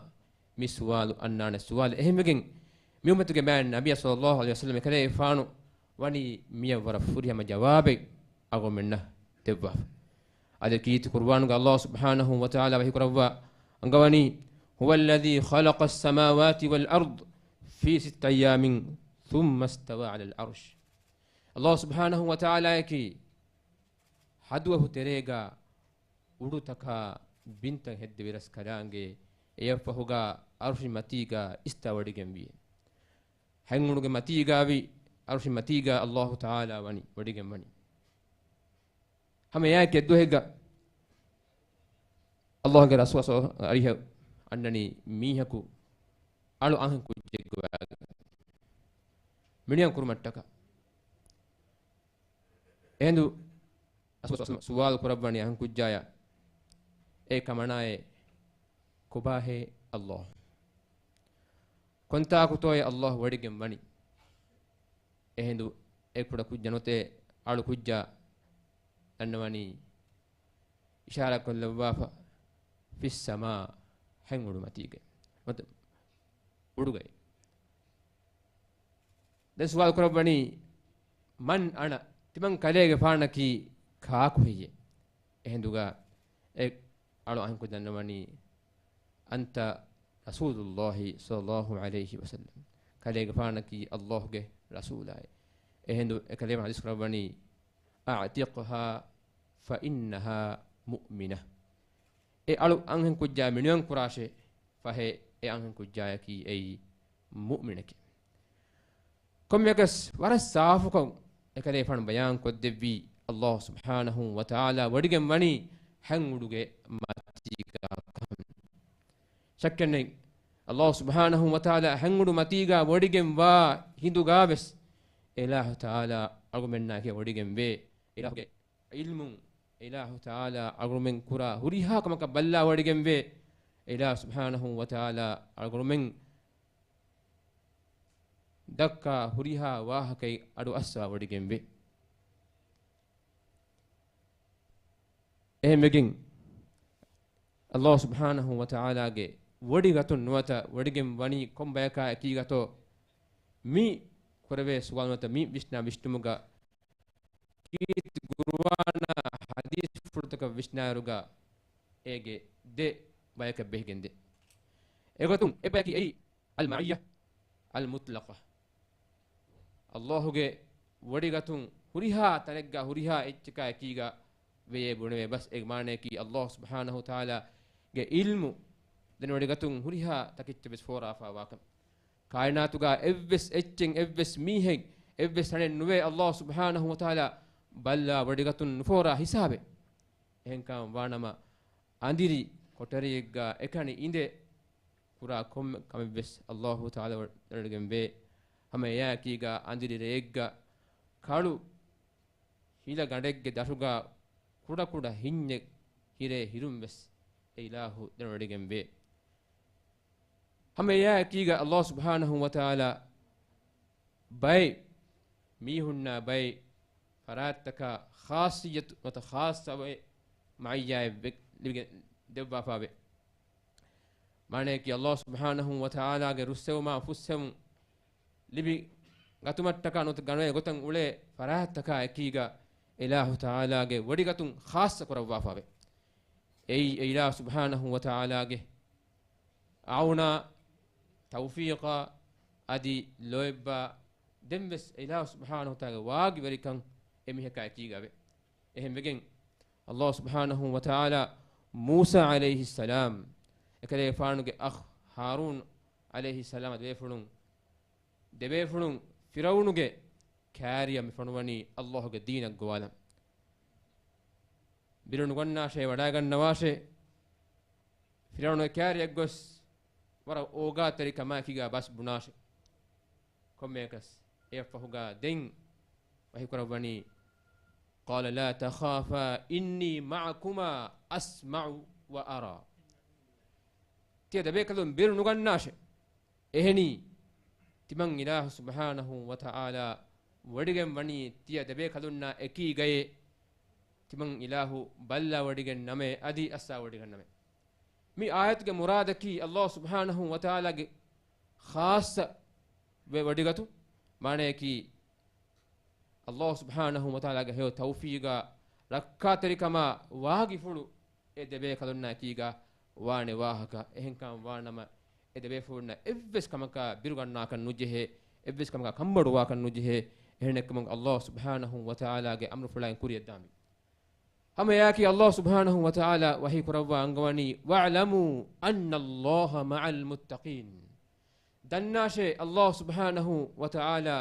މި ސުވާލު އަންނާނެ ސުވާލެއް. އެހެންވެގެން މި އުއްމަތުގެ މާތް ނަބިއްޔާ ޞައްލައްލާހު ޢަލައިހި ވަސައްލަމަ އެކަލޭގެފާނު ވަނީ މިޔަށް ވަރަށް ފުރިހަމަ ޖަވާބެއް އަޅުގަނޑުމެންނަށް ދެއްވާފަ. އަދި ކީރިތި ޤުރުއާނުގަ އައްލާހު ސުބްޙާނަހު ވަތަޢާލާ ވަޙީކުރައްވާ އަންގަވަނީ، هُوَ الَّذِي خَلَقَ السَّمَاوَاتِ وَالْأَرْضَ فِي سِتَّةِ أَيَّامٍ ثُمَّ اسْتَوَى عَلَى الْعَرْشِ. އައްލާހު ސުބްޙާނަހު ވަތަޢާލާއަކީ ހަދުވަހު ތެރޭގަ އުޑުތަކާ ބިންތައް ހެއްދެވި ރަސްކަލާނގެ، އެއަށްފަހުގަ ޢަރުޝި މަތީގަ އިސްތަވަޑިގެންވި. ހަތް އުޑުގެ މަތީގަ ވި، ޢަރުޝި މަތީގަ އައްލާހު ތަޢާލާ ވަނީ، ވޮޑިގެން ވަނީ. ހަމަ އެއާއެކީ އެއްދުވަހެއްގަ އައްލާހުގެ ރަސޫލާ އަރިހަށް އަންނަނީ މީހަކު އަޅު އަންހެން ކުއްޖެއްގެ ވައިގަ މިނިވަން ކުރުމަށްޓަކާ. އެހިނދު ރަސޫލާ ސުވާލު ކުރައްވަނީ އަންހެން ކުއްޖާޔަށް، އޭ ކަމަނާއޭ، ކޮބާހޭ އައްލާހު؟ ކޮންތާކުތޯއޭ އައްލާހު ވޮޑިގެން ވަނީ؟ އެހިނދު އެ ކުޑަ ކުއްޖާ ނުވަތަ އަޅު ކުއްޖާ ދަންނަވަނީ އިޝާރާތްކޮށްލައްވާފަ، ފިއްސަމާ، ހަތް އުޑު މަތީގައި ނުވަތަ އުޑުގައި. ދެން ސުވާލު ކުރައްވަނީ، މަން އަނަ، ތިމަން ކަލޭގެފާނަކީ ކާކު ހެއްޔޭ؟ އެހިނދުގަ އެ އަޅު އަންހެންކު ދަންނަވަނީ، އަންތަ ރަސޫލުﷲ ޞައްލައްލާހު ޢަލައިހި ވަސައްލަމް، ކަލޭގެފާނަކީ އައްލާހުގެ ރަސޫލާއޭ. އެހިނދު އެކަލޭގެފާނު ޙަދީޘް ކުރައްވަނީ، أَعْتِقْهَا فَإِنَّهَا مُؤْمِنَةٌ. އެ އަޅު އަންހެން ކުއްޖާ މިނިވަން ކުރާށޭ، ފަހެ އެ އަންހެން ކުއްޖާޔަކީ އެއީ މުއުމިނެކޭ. ކޮންމެއަކަސް ވަރަށް ސާފުކޮށް އެކަލޭގެފާނު ބަޔާން ކޮށްދެއްވީ، އައްލާހު ސުބްޙާނަހު ވަތަޢާލާ ވޮޑިގެން ވަނީ ހަތް އުޑުގެ މަތީގަ ކަމަށް. ޝައްކެއް ނެތް، އައްލާހު ސުބްޙާނަހު ވަތަޢާލާ ހަތް އުޑު މަތީގަ ވޮޑިގެން ވާ ހިނދުގަވެސް، އިލާހު ތަޢާލާ އަޅުގަނޑުމެންނާ ކިޔަ ވޮޑިގެން ވޭ. އިލާހުގެ ޢިލްމުން އިލާހު ތަޢާލާ އަޅުގަނޑުމެން ކުރާ ހުރިހާ ކަމަކަށް ބައްލަވަޑިގެންވޭ. އެއިލާހު ސުބްޙާނަހު ވަތަޢާލާ އަޅުގަނޑުމެން ދައްކާ ހުރިހާ ވާހަކައެއް އަޑު އައްސާ ވޮޑިގެންވޭ. އެހެންވެގެން، އައްލާހު ސުބްޙާނަހު ވަތަޢާލާގެ ވޮޑިގަތުން ނުވަތަ ވޮޑިގެން ވަނީ ކޮން ބަޔަކާ އެކީގަތޯ، މި ކުރެވޭ ސުވާލު ނުވަތަ މި ވިސްނާ ވިސްނުމުގަ ކީރިތި ގުރުއާނާ ޙަދީޘްފުޅުތަކަށް ވިސްނާއިރުގަ އޭގެ ދެ ބަޔަކަށް ބެހިގެންދޭ. އެގޮތުން އެއް ބަޔަކީ އެއީ އަލްމަޢިއްޔަ އަލްމުޠްލަޤަ. އައްލާހުގެ ވޮޑިގަތުން ހުރިހާ ތަނެއްގަ ހުރިހާ އެއްޗަކާ އެކީގަ ވެޔޭ ބުނެވޭ ބަސް. އޭގެ މާނަޔަކީ އައްލާހު ސުބްޙާނަހު ވަތަޢާލާގެ ޢިލްމު ދެން ވޮޑިގަތުން ހުރިހާ ތަކެއްޗެއް ވެސް ފޯރާފާވާކަން. ކާއިނާތުގަ އެއްވެސް އެއްޗެއް، އެއްވެސް މީހެއް، އެއްވެސް ތަނެއް ނުވޭ އައްލާހު ސުބްޙާނަހު ވަތަޢާލާ ބައްލާ ވޮޑިގަތުން ނުފޯރާ ހިސާބެއް. އެހެންކަމަށް ވާނަމަ، އަނދިރި ކޮޓަރިއެއްގަ އެކަނި އިނދެ ކުރާ ކޮންމެ ކަމެއްވެސް އައްލާހު ތަޢާލާ ވަޑައިގެންވޭ. ހަމަ އެއާއެކީގަ އަނދިރި ރެއެއްގަ ކަޅު ހިލަ ގަނޑެއްގެ ދަށުގަ ކުޑަކުޑަ ހިންޏެއް ހިރޭ ހިރުން ވެސް އެ އިލާހު ދެނެވޮޑިގެންވޭ. ހަމަ އެއާއެކީގަ އައްލާހު ސުބްޙާނަހު ވަތަޢާލާ ބައެއް މީހުންނާ ބައެއް ފަރާތްތަކާ ޚާއްޞިއްޔަތު ނުވަތަ ޚާއްޞަ ބައެއް މަޢިއްޔާއެއް ވެ-، ލިބިގެން ދެއްވާފާވޭ. މާނަޔަކީ އައްލާހު ސުބްޙާނަހު ވަތަޢާލާގެ ރުއްސެވުމާ ފުއްސެވުން ލިބި ގަތުމަށްޓަކާ ނުވަތަ ގަނެ ގޮތަށް އުޅޭ ފަރާތްތަކާ އެކީގަ އިލާހު ތަޢާލާގެ ވޮޑިގަތުން ޚާއްޞަ ކުރައްވާފާވޭ. އެއީ އެ އިލާހު ސުބްޙާނަހު ވަތަޢާލާގެ އަޢުނާ، ތައުފީޤާ އަދި ލޯތްބާ ދެންވެސް އެ އިލާހު ސުބްޙާނަހު ވަތަޢާލާގެ ވާގިވެރިކަން އެމީހަކާ އެކީގަ ވޭ. އެހެންވެގެން، އައްލާހު ސުބްޙާނަހު ވަތަޢާލާ މޫސާ ޢަލައިހިއްސަލާމް އެކަލޭގެފާނުގެ އަޚް ހާރޫން ޢަލައިހިއްސަލާމް ދެބޭފުޅުން، ދެބޭފުޅުން ފިރުޢައުނުގެ ކާރިޔަށް މި ފޮނުވަނީ އައްލާހުގެ ދީނަށް ގޮވާލަން. ބިރު ނުގަންނާށޭ، ވަޑައިގަންނަވާށޭ. ފިރުޢައުނުގެ ކާރިޔަށް ގޮސް ވަރަށް އޯގާތެރިކަމާއެކީގަ ބަސް ބުނާށޭ. ކޮންމެއަކަސް އެއަށްފަހުގަ ދެން ވަޙީކުރައްވަނީ، قَالَ لَا تَخَافَا إِنِّي مَعَكُمَا أَسْمَعُ وَأَرَىٰ. ތިޔަ ދެބޭކަލުން ބިރު ނުގަންނާށޭ. އެހެނީ، ތިމަން އިލާހު ސުބްޙާނަހު ވަތަޢާލާ ވޮޑިގެން ވަނީ ތިޔަ ދެބޭކަލުންނާ އެކީގައޭ. ތިމަން އިލާހު ބައްލާ ވޮޑިގެން ނަމޭ، އަދި އައްސާ ވޮޑިގެން ނަމޭ. މި އާޔަތުގެ މުރާދަކީ އައްލާހު ސުބްޙާނަހު ވަތަޢާލާގެ ޚާއްޞަ ވެ-، ވޮޑިގަތު. މާނަޔަކީ، އައްލާހު ސުބްޙާނަހު ވަތަޢާލާގެ ހެޔޮ ތައުފީޤާ، ރައްކާތެރިކަމާ ވާގިފުޅު އެ ދެބޭކަލުންނާ އެކީގަ ވާނެ ވާހަކަ. އެހެންކަމަށް ވާނަމަ، އެ ދެބޭފުޅުންނަށް އެއްވެސް ކަމަކާ ބިރުގަންނާކަށް ނުޖެހޭ، އެއްވެސް ކަމަކާ ކަންބޮޑުވާކަށް ނުޖެހޭ. އެހެނެއްކަމުން އައްލާހު ސުބްޙާނަހު ވަތަޢާލާގެ އަމުރުފުޅާއިން ކުރިއަށްދާންވީ. ހަމައެއާއެކީ އައްލާހު ސުބްޙާނަހު ވަތަޢާލާ ވަޙީ ކުރައްވާ އަންގަވަނީ، وَاعْلَمُوا أَنَّ اللَّهَ مَعَ الْمُتَّقِينَ. ދަންނާށޭ، އައްލާހު ސުބްޙާނަހު ވަތަޢާލާ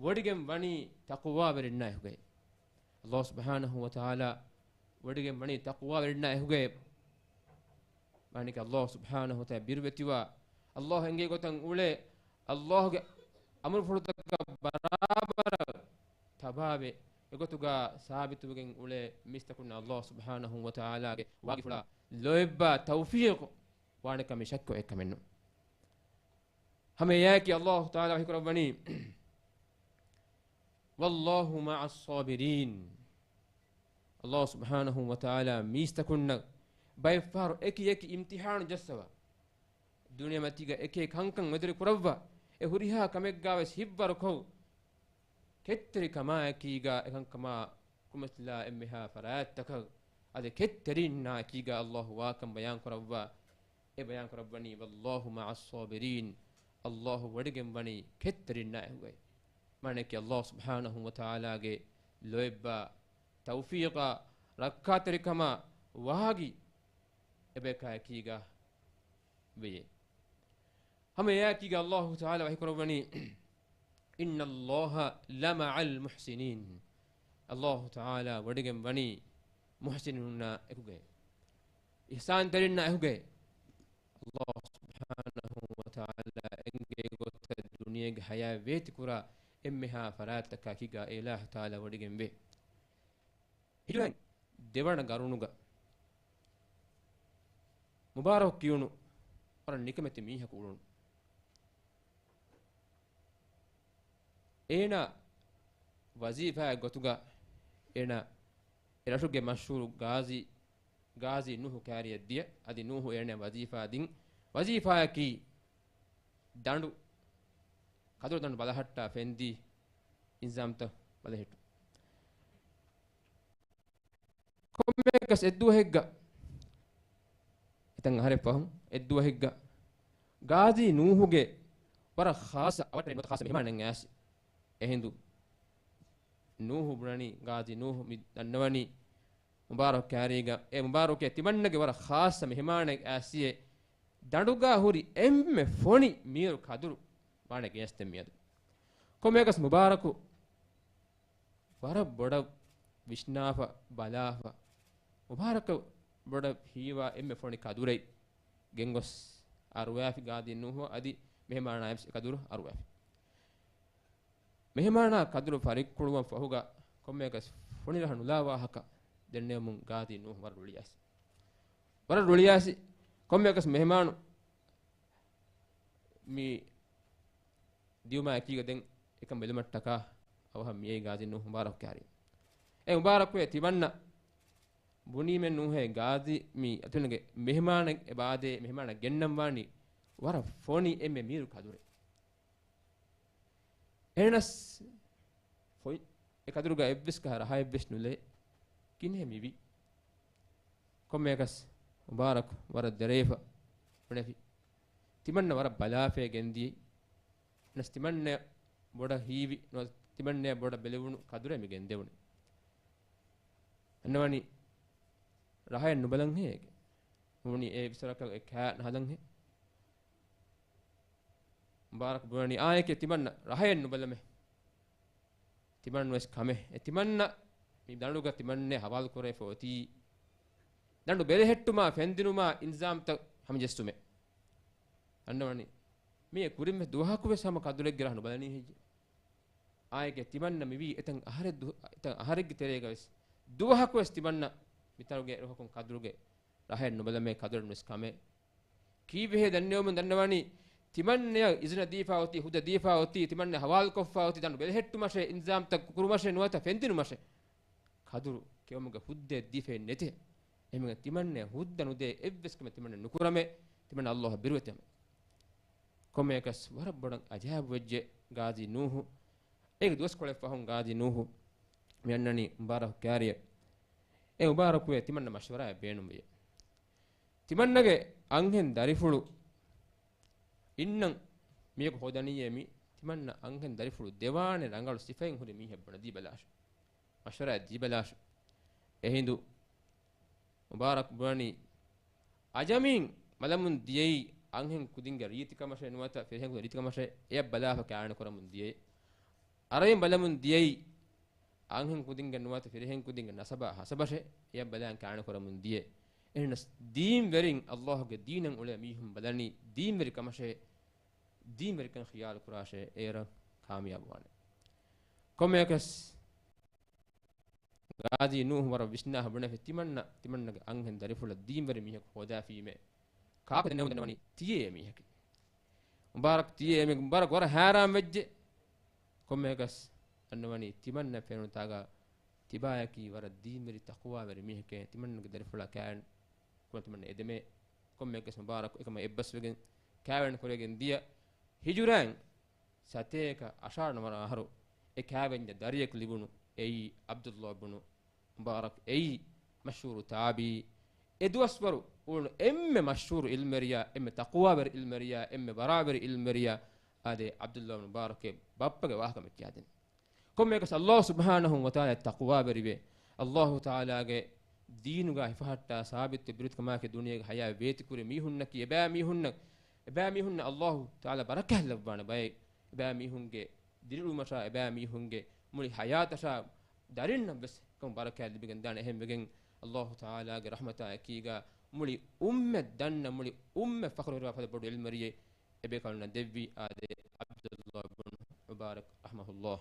ވޮޑިގެން ވަނީ ތަޤްވާވެރިންނާ އެކުގައި. އައްލާހު ސުބްޙާނަހު ވަތަޢާލާ ވޮޑިގެން ވަނީ ތަޤްވާވެރިންނާ އެކުގައި. މާނައަކީ އައްލާހު ސުބްޙާނަހު ވަތަޢާލާ ބިރުވެތިވާ، އައްލާހު އެންގޭ ގޮތަށް އުޅޭ، އައްލާހުގެ އަމުރުފުޅުތަކަށް ބަރާބަރަށް ތަބާވެ، އެގޮތުގަ ސާބިތުވެގެން އުޅޭ މީސްތަކުންނަށް އައްލާހު ސުބްޙާނަހު ވަތަޢާލާގެ ވާގިފުޅާ ލޯތްބާ ތައުފީޤު ވާނެކަމެއް ޝައްކު އެއްކަމެއްނު. ހަމައެއާއެކީ އައްލާހު ތަޢާލާ ވަޙީކުރައްވަނީ، وَاللَّهُ مَعَ الصَّابِرِينَ. އައްލާހު ސުބްޙާނަހު ވަތަޢާލާ މީސްތަކުންނަށް ބައެއްފަހަރު އެކި އެކި އިމްތިޙާނު ޖައްސަވާ، ދުނިޔެމަތީގަ އެކި ކަންކަން ވެދެރި ކުރައްވާ، އެ ހުރިހާ ކަމެއްގާވެސް ހިތްވަރުކޮށް، ކެތްތެރިކަމާއެކީގަ އެކަންކަމާ ކުމެސްލާ އެންމެހާ ފަރާތްތަކަށް އަދި ކެތްތެރިންނާ އެކީގަ އައްލާހު ވާކަން ބަޔާންކުރައްވާ. އެ ބަޔާންކުރައްވަނީ، وَاللَّهُ مَعَ الصَّابِرِينَ، އައްލާހު ވޮޑިގެންވަނީ ކެތްތެރިންނާ އެކުގައި. މާނައަކީ އައްލާހު ސުބްޙާނަހު ވަތަޢާލާގެ ލޯތްބާ، ތައުފީޤާ، ރައްކާތެރިކަމާ ވާގި އެބަޔަކާ އެކީގަ ވެޔޭ. ހަމައެއާއެކީގަ އައްލާހު ތަޢާލާ ވަޙީކުރައްވަނީ، إِنَّ اللَّهَ لَمَعَ الْمُحْسِنِينَ. އައްލާހު ތަޢާލާ ވޮޑިގެން ވަނީ މުޙްސިނުންނާ އެކުގައި، އިޙްސާންތެރިންނާ އެކުގައި. އައްލާހު ސުބްޙާނަހު ވަތަޢާލާ އެންގޭ ގޮތަށް ދުނިޔޭގެ ޙަޔާތް ވޭތިކުރާ އެންމެހާ ފަރާތްތަކާ އެކީގަ އެ އިލާހު ތަޢާލާ ވޮޑިގެންވޭ. ހިތުގައި ދެވަނަ ގަރުނުގަ މުބާރަކު ކިޔުނު ވަރަށް ނިކަމެތި މީހަކު އުޅުނު. އޭނާ ވަޒީފާއެއް ގޮތުގަ އޭނާ އެ ރަށުގެ މަޝްހޫރު ގާޒީ، ގާޒީ ނޫހު ކާރިއަށް ދިޔަ. އަދި ނޫހު އޭނާ ވަޒީފާ ދިން. ވަޒީފާއަކީ ދަނޑު ކަދުރު ދަނޑު ބަލަހައްޓާ ފެންދީ އިންޒާމްތައް ބަލަހެއްޓު. ކޮންމެއަކަސް އެއްދުވަހެއްގަ، އެތަން އަހަރެއް ފަހުން އެއްދުވަހެއްގަ، ގާޒީ ނޫހުގެ ވަރަށް ޚާއްޞަ އަވަށްޓެރި ނުވަތަ ޚާއްޞަ މެހެމާނެއް އައިސް. އެހިނދު ނޫހު ބުނަނީ، ގާޒީ ނޫހު މި ދަންނަވަނީ މުބާރަކު ކާރީގަ. އެ މުބާރަކު ތިމަންނަގެ ވަރަށް ޚާއްޞަ މެހެމާނެއް އައިސްއޭ. ދަނޑުގަ ހުރި އެންމެ ފޮނި މީރު ކަދުރު ވާނެ ގެނެސްދެން މިއަދު. ކޮންމެއަކަސް މުބާރަކު ވަރަށް ބޮޑަށް ވިސްނާފަ ބަލާފަ، މުބާރަކަށް ބޮޑަށް ހީވާ އެންމެ ފޮނި ކަދުރެއް ގެންގޮސް އަރުވާފި ގާޒީ ނޫހު. އަދި މެހެމާނާ އެ ކަދުރު އަރުވާފި. މެހެމާނާ ކަދުރު ފަރިއްކުޅުވަން ފަހުގަ ކޮންމެއަކަސް ފޮނި ރަހަ ނުލާ ވާހަކަ ދެންނެވުމުން ގާޒީ ނޫހު ވަރަށް ރުޅިއައިސް. ވަރަށް ރުޅިއައިސި. ކޮންމެއަކަސް މެހެމާނު މި ދިޔުމާ އެކީގަ ދެން އެކަން ބެލުމަށްޓަކާ އަވަހަށް މިއައީ ގާޒީ ނޫހު މުބާރަކު ކާރި. އެ މުބާރަކުވެ ތިމަންނަ ބުނީމެއް ނޫހޭ ގާޒީ މި އަތުންގެ މެހެމާނެއް އެބާދޭ، މެހެމާނަށް ގެންނަން ވާނީ ވަރަށް ފޮނި އެންމެ މީރު ކަދުރެއް. އެހެނަސް ފޮތް އެ ކަދުރުގަ އެއްވެސް ކަހަ ރަހައެއްވެސް ނުލޭ. ކިހިނެއް މިވީ؟ ކޮންމެއަކަސް މުބާރަކު ވަރަށް ދެރަވެފަ ބުނެފި. ތިމަންނަ ވަރަށް ބަލާފައި ގެންދިޔައީ. ނަސް ތިމަންނަ ބޮޑަށް ހީވި، ނުވަތަ ތިމަންނަ ބޮޑަށް ބެލެވުނު ކަދުރެއް މި ގެންދެވުނީ. އަންނަވަނީ ރަހައެއް ނުބަލަންހޭ އޭގެ. ނޫނީ އޭ ވިސްވަރަކަށް އެ ކާ ނަހަލަންހޭ. މުބާރަކު ބުނަނީ އާއެކޭ ތިމަންނަ ރަހައެއް ނުބަލަމޭ. ތިމަންނަ ވެސް ކަމޭ. އެ ތިމަންނަ މި ދަނޑުގަ ތިމަންނަ ހަވާލު ކުރެވިފަ އޮތީ ދަނޑު ބެލެހެއްޓުމާ ފެންދިނުމާ އިންޒާމްތައް ހަމަޖެއްސުމޭ. އަންނަވަނީ މިއެ ކުރިން ވެސް ދުވަހަކު ވެސް ހަމަ ކަދުރެއްގެ ރަހަ ނުބަލަނީ ހެއްޔޭ؟ އާއެކޭ ތިމަންނަ މިވީ އެތަން އަހަރެއް ދު-، އެތަން އަހަރެއްގެ ތެރޭގަ ވެސް ދުވަހަކު ވެސް ތިމަންނަ މިތަނުގެ ރުހަކުން ކަދުރުގެ ރަހައެއް ނުބަލަމޭ، ކަދުރެއް ނުވެސް ކަމޭ. ކީއްވެހޭ ދެންނެވުމުން ދަންނަވަނީ ތިމަންނަޔަށް އިޒުނަ ދީފާ އޮތީ، ހުއްދަ ދީފާ އޮތީ، ތިމަންނަ ހަވާލުކޮށްފާ އޮތީ ދަނޑު ބެލެހެއްޓުމަށޭ، އިންޒާމްތައް ކުރުމަށޭ ނުވަތަ ފެންދިނުމަށޭ. ކަދުރު ކެއުމުގެ ހުއްދައެއް ދީފައެއް ނެތޭ. އެހެންވެ ތިމަންނަޔަށް ހުއްދަ ނުދޭ އެއްވެސް ކަމެއް ތިމަންނަ ނުކުރަމޭ، ތިމަންނަ އައްލާހަށް ބިރުވެތި ކަމޭ. ކޮންމެއަކަސް ވަރަށް ބޮޑަށް އަޖައިބުވެއްޖެ ގާޒީ ނޫހު. އޭގެ ދުވަސްކޮޅެއް ފަހުން ގާޒީ ނޫހު މި އަންނަނީ މުބާރަކު ކާރިއަށް. އެ މުބާރަކުވެ ތިމަންނަ މަޝްވަރާއެއް ބޭނުންވިއޭ. ތިމަންނަގެ އަންހެން ދަރިފުޅު އިންނަން މީހަކު ހޯދަނީއޭ މި ތިމަންނަ އަންހެން ދަރިފުޅު ދެވާނެ ރަނގަޅު ސިފައިން ހުރި މީހެއް ބުނެދީބަލާށޭ. މަޝްވަރާއެއް ދީބަލާށޭ. އެހިނދު މުބާރަކު ބުނަނީ، އަޖަމީން ބަލަމުން ދިޔައީ އަންހެން ކުދިންގެ ރީތިކަމަށޭ ނުވަތަ ފިރިހެން ކުދިންގެ ރީތިކަމަށޭ، އެޔަށް ބަލާފަ ކާނެ ކުރަމުން ދިޔައީ. އަރަބިން ބަލަމުން ދިޔައީ އަންހެން ކުދިންގެ ނުވަތަ ފިރިހެން ކުދިންގެ ނަސަބާ ހަސަބަށޭ، އެޔަށް ބަލާން ކާނެ ކުރަމުން ދިޔައީ. އެހެނަސް ދީންވެރިން އައްލާހުގެ ދީނަށް އުޅޭ މީހުން ބަލަނީ ދީންވެރި ކަމަށޭ، ދީންވެރިކަން ޚިޔާލު ކުރާށޭ، އޭރަށް ކާމިޔާބު ވާނެ. ކޮންމެއަކަސް ގާޒީ ނޫހު ވަރަށް ވިސްނާފަ ބުނެފި ތިމަންނަ، ތިމަންނަގެ އަންހެން ދަރިފުޅަށް ދީންވެރި މީހަކު ހޯދާފީމޭ. ކާކު ދެންނެވުން ދަންނަވަނީ ތިޔޭ މީހަކީ. މުބާރަކް ތިޔޭ މީހަކީ. މުބާރަކް ވަރަށް ހައިރާން ވެއްޖެ. ކޮންމެއަކަސް އަންނަވަނީ ތިމަންނަ ފެނުނު ތާގަ ތިބާޔަކީ ވަރަށް ދީންވެރި ތަޤުވާވެރި މީހެކޭ. ތިމަންނަގެ ދަރިފުޅާ ކާން ކުރަން ތިމަންނަ އެދެމޭ. ކޮންމެއަކަސް މުބާރަކް އެކަމަށް އެއްބަސްވެގެން ކާވެން ކުރެގެން ދިޔަ. ހިޖުރައިން ސަތޭކަ އަށާރަ ނަވަ އަހަރު އެ ކާވެންޏަށް ދަރިޔަކު ލިބުނު އެއީ ޢަބްދުﷲ ބުނު މުބާރަކް އެއީ މަޝްހޫރު ތާބިޢީ. އެ ދުވަސްވަރު އުޅުނު އެންމެ މަޝްހޫރު ޢިލްމުވެރިޔާ، އެންމެ ތަޤުވާވެރި ޢިލްމުވެރިޔާ، އެންމެ ވަރާވެރި ޢިލްމުވެރިޔާ އާދެ، ޢަބްދުﷲ ބުނު މުބާރަކްގެ ބައްޕަގެ ވާހަކަ މި ކިޔާދިން. ކޮންމެއަކަސް ﷲ ސުބްޙާނަހޫ ވަތަޢާލާ ތަޤުވާވެރިވެ، ﷲ ތަޢާލާގެ ދީނުގަ ހިފަހައްޓާ ސާބިތު ބިރުވެތިކަމާއެކީ ދުނިޔޭގެ ޙަޔާތް ވޭތިކުރި މީހުންނަކީ އެބައިމީހުންނަށް، އެބައިމީހުންނަށް ﷲ ތަޢާލާ ބަރަކާތް ލައްވާނެ ބައެއް. އެބައިމީހުންގެ ދިރިއުޅުމަށާ، އެބައިމީހުންގެ މުޅި ޙަޔާތަށާ ދަރިންނަށް ވެސް އެކަމު ބަރަކާތް ލިބިގެން ދާނެ. އެހެން ވެގެން ﷲ ތަޢާލާގެ ރަޙްމަތާ އެކީގަ މުޅި އުއްމަތް ދަންނަ، މުޅި އުއްމަތް ފަޚުރުވެރިވާ ފަދަ ބޮޑު ޢިލްމުވެރިއެއް އެބޭކަލުންނަށް ދެއްވީ އާދެ، ޢަބްދުﷲ ބުނު މުބާރަކް ރަޙިމަހުﷲ.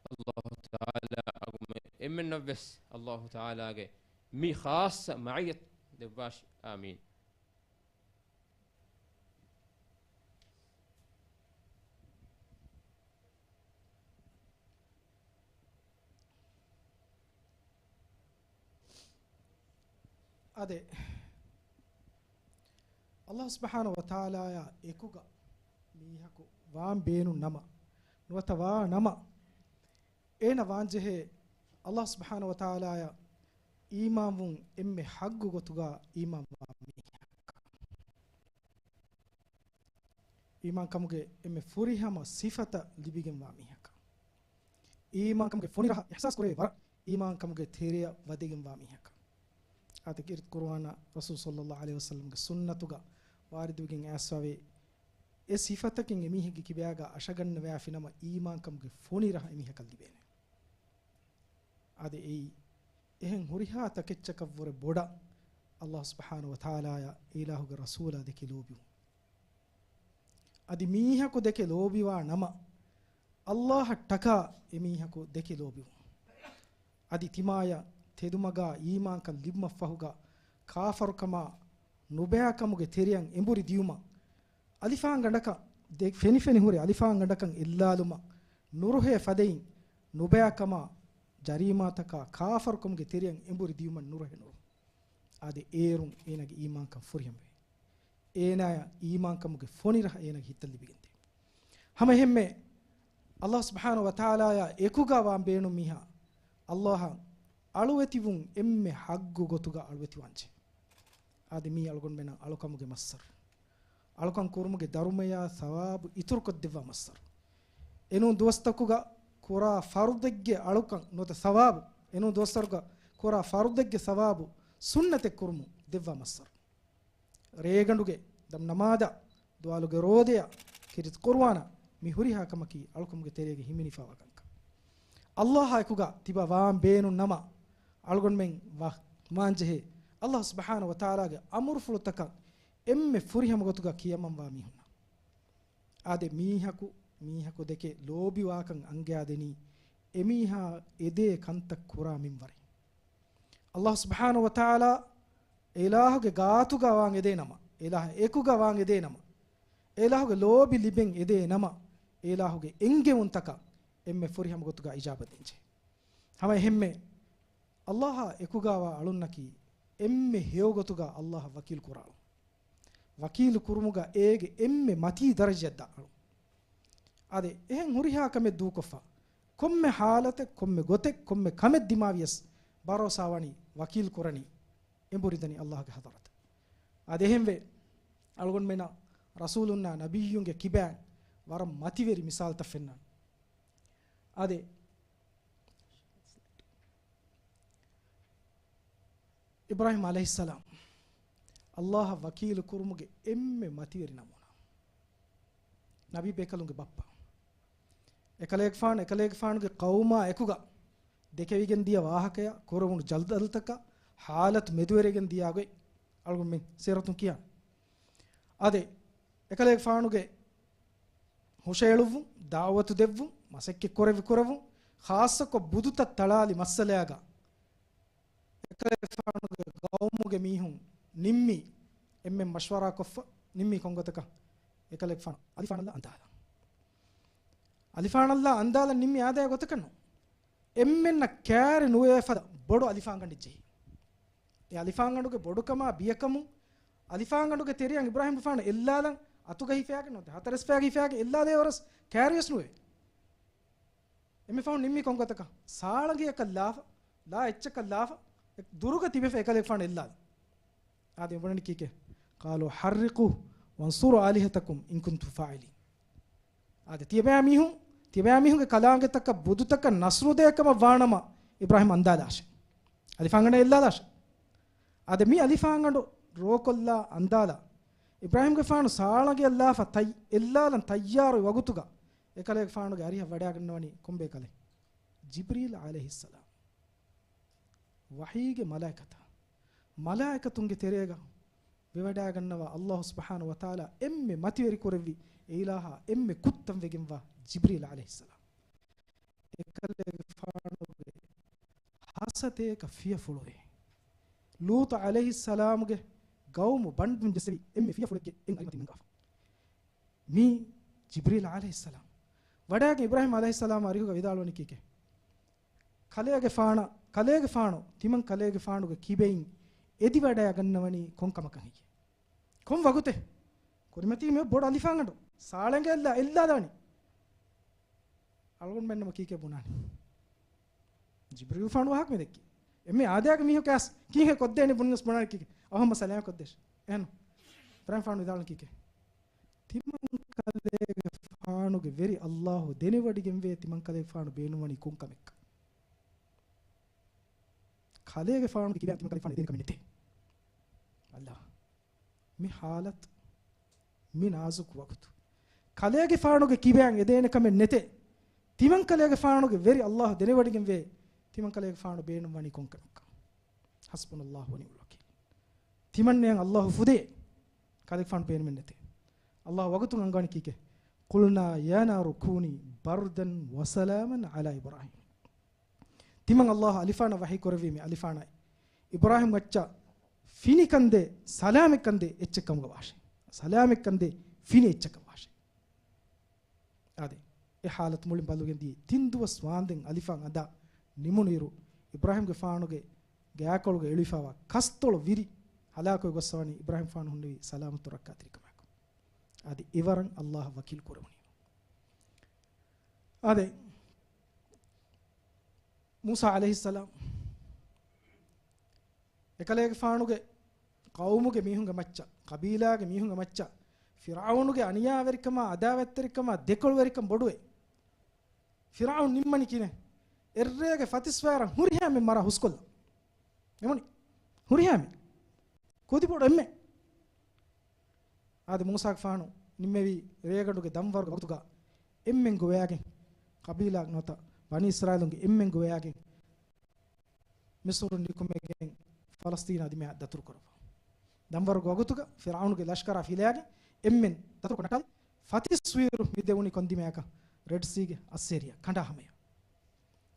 ﷲ ތަޢާލާ އަގުމެ އެންމެންނަށް ވެސް ﷲ ތަޢާލާގެ މި ޚާއްޞަ މަޢިއްޔަތު ދެއްވާށި. އާމީން. އާދެ، ﷲ ސުބްޙާނަހޫ ވަތަޢާލާއާ އެކުގަ މީހަކު ވާން ބޭނުން ނަމަ، ނުވަތަ ވާ ނަމަ، އޭނަ ވާންޖެހޭ ﷲ ސުބްޙާނަހޫ ވަތަޢާލާއަށް އީމާންވުން އެންމެ ޙައްޤު ގޮތުގަ އީމާންވާ މީހަކަށް. އީމާންކަމުގެ އެންމެ ފުރިހަމަ ސިފަތައް ލިބިގެންވާ މީހަކަށް. އީމާންކަމުގެ ފޮނިރަހަ އިޙްސާސް ކުރެވޭ ވަރަށް އީމާންކަމުގެ ތެރެއަށް ވަދެގެންވާ މީހަކަށް. އާދެ، ކީރިތި ޤުރުއާނާ ރަސޫލު ޞައްލައްލާހު ޢަލައިހި ވަސައްލަމްގެ ސުންނަތުގަ ވާރިދުވެގެން އައިސްފަވޭ، އެ ސިފަތަކެއް އެމީހެއްގެ ކިބާގަ އަށަގަންނަވާފިނަމަ އީމާންކަމުގެ ފޮނިރަހަ އެމީހަކަށް ލިބޭނެ. އާދެ، އެއީ އެހެން ހުރިހާ ތަކެއްޗަކަށްވުރެ ބޮޑަށް ﷲ ސުބްޙާނަހޫ ވަތަޢާލާއާ އެ އިލާހުގެ ރަސޫލާ ދެކެ ލޯބިވުން. އަދި މީހަކު ދެކެ ލޯބިވާ ނަމަ، ﷲ އަށްޓަކާ އެމީހަކު ދެކެ ލޯބިވުން. އަދި ތިމާޔަށް ތެދުމަގާ އީމާންކަން ލިބުމަށްފަހުގަ ކާފަރުކަމާ ނުބައިކަމުގެ ތެރެއަށް އެނބުރި ދިޔުމަށް، އަލިފާންގަނޑަކަށް ދެ-، ފެނިފެނި ހުރި އަލިފާންގަނޑަކަށް އެއްލާލުމަށް ނުރުހޭ ފަދައިން، ނުބައިކަމާ ޖަރީމާތަކާ ކާފަރުކަމުގެ ތެރެއަށް އެނބުރި ދިޔުމަށް ނުރުހޭ ނުރުހުން. އާދެ، އޭރުން އޭނާގެ އީމާންކަން ފުރިހަމަވޭ. އޭނާޔަށް އީމާންކަމުގެ ފޮނިރަހަ އޭނާގެ ހިތަށް ލިބިގެންދޭ. ހަމައެހެންމެ، ﷲ ސުބްޙާނަހޫ ވަތަޢާލާއާ އެކުގަ ވާން ބޭނުން މީހާ، ﷲ އަށް އަޅުވެތިވުން އެންމެ ޙައްޤު ގޮތުގަ އަޅުވެތިވާންޖެ. އާދެ، މީ އަޅުގަނޑުމެންނަށް އަޅުކަމުގެ މައްސަރު. އަޅުކަން ކުރުމުގެ ދަރުމަޔާ ސަވާބު އިތުރުކޮށްދެއްވާ މައްސަރު. އެނޫން ދުވަސްތަކުގަ ކުރާ ފަރުޟެއްގެ އަޅުކަން ނުވަތަ ސަވާބު، އެނޫން ދުވަސްވަރުގަ ކުރާ ފަރުޟެއްގެ ސަވާބު ސުންނަތެއް ކުރުމުން ދެއްވާ މައްސަރު. ރޭގަނޑުގެ ދަމް ނަމާދަށް، ދުވާލުގެ ރޯދަޔަށް، ކީރިތި ޤުރުއާނަށް، މި ހުރިހާ ކަމަކީ އަޅުކަމުގެ ތެރޭގަ ހިމެނިފަވާ ކަންކަން. ﷲ އާ އެކުގަ ތިބާ ވާން ބޭނުން ނަމަ، އަޅުގަނޑުމެން ވާ-، ވާންޖެހޭ ﷲ ސުބްޙާނަހޫ ވަތަޢާލާގެ އަމުރުފުޅުތަކަށް އެންމެ ފުރިހަމަ ގޮތުގަ ކިޔަމަންވާ މީހުންނަށް. އާދެ، މީހަކު މީހަކު ދެކެ ލޯބިވާކަން އަންގައިދެނީ، އެމީހާ އެދޭ ކަންތައް ކުރާ މިންވަރެއް. ﷲ ސުބްޙާނަހޫ ވަތަޢާލާ އެ އިލާހުގެ ގާތުގަ ވާން އެދޭ ނަމަ، އެ އިލާހަށް އެކުގަ ވާން އެދޭ ނަމަ، އެ އިލާހުގެ ލޯބި ލިބެން އެދޭ ނަމަ، އެ އިލާހުގެ އެންގެވުންތަކަށް އެންމެ ފުރިހަމަ ގޮތުގަ އިޖާބަ ދޭންޖެހޭ. ހަމަ އެހެންމެ، ﷲ އާ އެކުގަ ވާ އަޅުންނަކީ އެންމެ ހެޔޮ ގޮތުގަ ﷲ އަށް ވަކީލު ކުރާ އަޅުން. ވަކީލު ކުރުމުގަ އޭގެ އެންމެ މަތީ ދަރަޖައަށް ދާ އަޅުން. އާދެ، އެހެން ހުރިހާ ކަމެއް ދޫކޮށްފަ، ކޮންމެ ޙާލަތެއް، ކޮންމެ ގޮތެއް، ކޮންމެ ކަމެއް ދިމާވިޔަސް، ބަރޯސާވަނީ ވަކީލު ކުރަނީ، އެނބުރިދަނީ ﷲ ގެ ޙަޟްރަތަށް. އާދެ، އެހެންވެ، އަޅުގަނޑުމެންނަށް ރަސޫލުންނާ ނަބިއްޔުންގެ ކިބައިން ވަރަށް މަތިވެރި މިސާލުތައް ފެންނާނެ. އާދެ، އިބްރާހީމް ޢަލައިހިއްސަލާމް، ﷲ އަށް ވަކީލު ކުރުމުގެ އެންމެ މަތިވެރި ނަމޫނާ. ނަބީ ބޭކަލުންގެ ބައްޕަ. އެކަލޭގެފާނު، އެކަލޭގެފާނުގެ ޤައުމާ އެކުގަ ދެކެވިގެން ދިޔަ ވާހަކަޔާ، ކުރެވުނު ޖަދަލުތަކާ، ޙާލަތު މެދުވެރިގެން ދިޔާ ގޮތް އަޅުގަނޑުމެން ސީރަތުން ކިޔާނެ. އާދެ، އެކަލޭގެފާނުގެ ހުށައެޅުއްވުން، ދަޢުވަތު ދެއްވުން، މަސައްކަތް ކުރެއްވި ކުރެވުން، ޚާއްޞަކޮށް ބުދުތައް ތަޅާލި މައްސަލަޔާގަ، އެކަލޭގެފާނުގެ ޤައުމުގެ މީހުން ނިންމީ، އެންމެން މަޝްވަރާކޮށްފަ ނިންމީ ކޮންގޮތަކަށް؟ އެކަލޭގެފާނު އަލިފާނަށްލާ އަނދާލަން. އަލިފާނަށްލާ އަނދާލަން ނިންމީ އާދަޔާ ގޮތަކަށްނު. އެންމެންނަށް ކާރި ނުވޭ ފަދަ ބޮޑު އަލިފާންގަނޑެއް ޖެހި. އެ އަލިފާންގަނޑުގެ ބޮޑުކަމާ ބިޔަކަމުން، އަލިފާންގަނޑުގެ ތެރެއަށް އިބްރާހީމްގެފާނު އެއްލާލަން، އަތުގަ ހިފާގެން ނުވަތަ ހަތަރެސް ފަޔާގަ ހިފާގެން އެއްލާލޭ ވަރަސް ކާރިވެސް ނުވޭ. އެންމެ ފަހުން ނިންމީ ކޮންގޮތަކަށް؟ ސާޅަނގިއަކަށް ލާފަ، ލާ އެއްޗަކަށް ލާފަ، އެ ދުރުގަ ތިބެފަ އެކަލޭގެފާނު އެއްލާލަން. އާދެ، އެބުނަނީ ކީކޭ؟ قَالُوا حَرِّقُوهُ وَانْصُرُوا آلِهَتَكُمْ إِنْ كُنْتُمْ فَاعِلِينَ. އާދެ، ތިޔަބައިމީހުން، ތިޔަބައިމީހުންގެ ކަލާނގެތަކަށް ބުދުތަކަށް ނަޞްރު ދޭ ކަމަށް ވާނަމަ، އިބްރާހީމް އަންދާލާށޭ. އަލިފާންގަނޑަށް އެއްލާލާށޭ. އާދެ، މި އަލިފާންގަނޑު ރޯކޮށްލާ އަންދާލާ، އިބްރާހީމްގެފާނު ސާޅަނގިއަށް ލާފަ ތައް-، އެއްލާލަން ތައްޔާރު ވަގުތުގަ، އެކަލޭގެފާނުގެ އަރިހަށް ވަޑައިގަންނަވަނީ ކޮންބޭކަލެއް؟ ޖިބްރީލް ޢަލައިހިއްސަލާމް. ވަޙީގެ މަލާއިކަތާ. މަލާއިކަތުންގެ ތެރޭގަ ވެވަޑައިގަންނަވާ ﷲ ސުބްޙާނަހޫ ވަތަޢާލާ އެންމެ މަތިވެރި ކުރެއްވި އެ އިލާހާ އެންމެ ކުއްތަން ވެގެންވާ ޖިބްރީލް ޢަލައިހިއްސަލާމް. އެކަލޭގެފާނުގެ ހަސަތޭކަ ފިޔަފުޅުވެ، ލޫޠު ޢަލައިހިއްސަލާމުގެ ގައުމު ބަންޑުން ޖެއްސެވި އެންމެ ފިޔަފުޅެއްގެ އެއް އަރިމަތި ނަންގާފަ. މީ ޖިބްރީލް ޢަލައިހިއްސަލާމް. ވަޑައިގެން އިބްރާހީމް ޢަލައިހިއްސަލާމް އަރިހުގަ ވިދާޅުވަނީ ކީކޭ؟ ކަލޭގެފާނަށް، ކަލޭގެފާނު ތިމަން ކަލޭގެފާނުގެ ކިބައިން އެދިވަޑައިގަންނަވަނީ ކޮން ކަމަކަށް ހެއްޔޭ؟ ކޮން ވަގުތެއް؟ ކުރިމަތީ މި ބޮޑު އަލިފާންގަނޑު. ސާޅެންގެ އެއްލާ، އެއްލާ ދާނީ. އަޅުގަނޑުމެންނަމަ ކީކޭ ބުނާނީ؟ ޖިބްރީލުފާނު ވާހަކަ މި ދެއްކީ. އެންމެ އާދައިގެ މީހަކަސް ކީހެއް ކޮށްދޭނެ ބުނިނަސް ބުނާނެ ކީކޭ؟ އަހަމަ ސަލާމް ކޮށްދޭށޭ. އެހެން. އިބްރާހިމް ފާނު ވިދާޅުން ކީކޭ؟ ތިމަން ކަލޭގެފާނުގެ ވެރި އައްލާހު ދެނެވޮޑިގެންވޭ ތިމަން ކަލޭގެފާނު ބޭނުންވަނީ ކޮން ކަމެއްކަން. ކަލޭގެފާނުގެ ކިބައިން ތިމަން ކަލޭގެފާނު އެދޭނެ ކަމެއް ނެތޭ. އައްލާ. މި ހާލަތު، މި ނާޒުކު ވަގުތު. ކަލޭގެފާނުގެ ކިބައިން އެދޭނެ ކަމެއް ނެތޭ. ތިމަން ކަލޭގެފާނުގެ ވެރި އައްލާހު ދެނެވޮޑިގެންވޭ ތިމަން ކަލޭގެފާނު ބޭނުންވަނީ ކޮން ކަމެއްކަން. حسبنا الله ونعم الوكيل. ތިމަންނަޔަށް އައްލާހު ފުދޭ. ކަލޭގެފާނު ބޭނުމެއް ނެތޭ. އައްލާހު ވަގުތުން އަންގަވަނީ ކީކޭ؟ قلنا يا نار كوني بردا وسلاما على إبراهيم. ތިމަން އައްލާހު އަލިފާނަށް ވަޙީ ކުރެއްވީ މި އަލިފާނާއި، އިބްރާހިމް އައްޗަށް ފިނިކަންދޭ، ސަލާމެއްކަންދޭ އެއްޗެއްކަމުގަ ވާށޭ. ސަލާމެއްކަންދޭ ފިނި އެއްޗަކަށް ވާށޭ. އާދެ، އެ ހާލަތު މުޅިން ބަލައިގެން ދިޔައީ ތިން ދުވަސް ވާންދެން އަލިފާން އަނދާ ނިމުނުއިރު، އިބްރާހިމްގެ ފާނުގެ ގާކޮޅުގެ އެޅިފާވާ ކަސްތޮޅު ވިރި ހަލާކުވެ ގޮއްސަވަނީ އިބްރާހިމް ފާނު ހުންނެވި ސަލާމަތު ރައްކާތެރިކަމާއެކު. އަދި އެވަރަށް އައްލާހަށް ވަކީލު ކުރެވުނީ. އާދެ، މޫސާ ޢަލައިހިއްސަލާމް އެކަލޭގެފާނުގެ ޤައުމުގެ މީހުންގެ މައްޗަށް، ޤަބީލާގެ މީހުންގެ މައްޗަށް، ފިރްޢައުނުގެ އަނިޔާވެރިކަމާ، އަދާވަތްތެރިކަމާ، ދެކޮޅުވެރިކަން ބޮޑުވެ، ފިރްޢައުން ނިންމަނީ ކިހިނެއް؟ އެއްރޭގެ ފަތިސްވައިރަށް ހުރިހާ އެންމެން މަރާ ހުސްކޮށްލަ. އެމަނި ހުރިހާ އެންމެން. ކުދިބޮޑު އެންމެން. އާދެ، މޫސާގެފާނު ނިންމެވީ ރޭގަނޑުގެ ދަންވަރުގެ ވަގުތުގަ އެންމެން ގޮވައިގެން، ޤަބީލާ ނުވަތަ ބަނީ އިސްރާއީލުންގެ އެންމެން ގޮވައިގެން، މިޞްރުން ނިކުމެގެން ފަލަސްޠީނާ ދިމާއަށް ދަތުރު ކުރައްވާ. ދަންވަރުގެ ވަގުތުގަ ފިރްޢައުނުގެ ލަޝްކަރާ ފިލައިގެން އެންމެން ދަތުރުކޮށް ނައްޓާލި. ފަތިސް ވިއިރު މި ދެވުނީ ކޮން ދިމާއަކަށް؟ ރެޑް ސީގެ އައްސޭރިއަށް ކަނޑާ ހަމަޔަށް.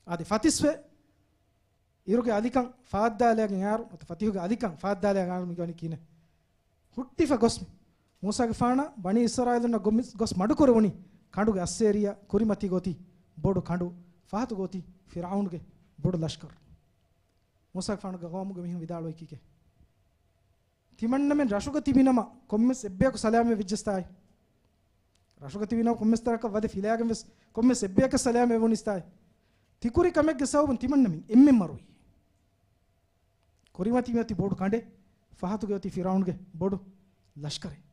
އާދެ، ފަތިސްވެ އިރުގެ އަލިކަން ފާއްދާލައިގެން އާރު، ނުވަތަ ފަތިހުގެ އަލިކަން ފާއްދާލައިގެން އާރު މި ގަނީ ކިހިނެއް؟ ހުއްޓިފަ ގޮސް މޫސާގެފާނާ ބަނީ އިސްރާއީލުންނަށް ގޮ-، ގޮސް މަޑުކުރެވުނީ ކަނޑުގެ އައްސޭރިއަށް. ކުރިމަތީގަ އޮތީ ބޮޑު ކަނޑު، ފަހަތުގަ އޮތީ ފިރްޢައުނުގެ ބޮޑު ލަޝްކަރު. މޫސާގެފާނުގެ ޤައުމުގެ މީހުން ވިދާޅުވީ ކީކޭ؟ ތިމަންނަމެން ރަށުގަ ތިބިނަމަ ކޮންމެސް އެއްބަޔަކު ސަލާމަތް ވެއްޖެސްތާއި. ރަށުގަ ތިބިނަމަ ކޮންމެސް ތަނަކަށް ވަދެ ފިލާގެން ވެސް ކޮންމެސް އެއްބަޔަކަށް ސަލާމަތް ވެވުނީސްތާއި. ތިކުރި ކަމެއްގެ ސަބަބުން ތިމަންނަމެން އެންމެން މަރުވީ. ކުރިމަތީ މިއޮތީ ބޮޑު ކަނޑެއް، ފަހަތުގަ އޮތީ ފިރްޢައުނުގެ ބޮޑު ލަޝްކަރެއް.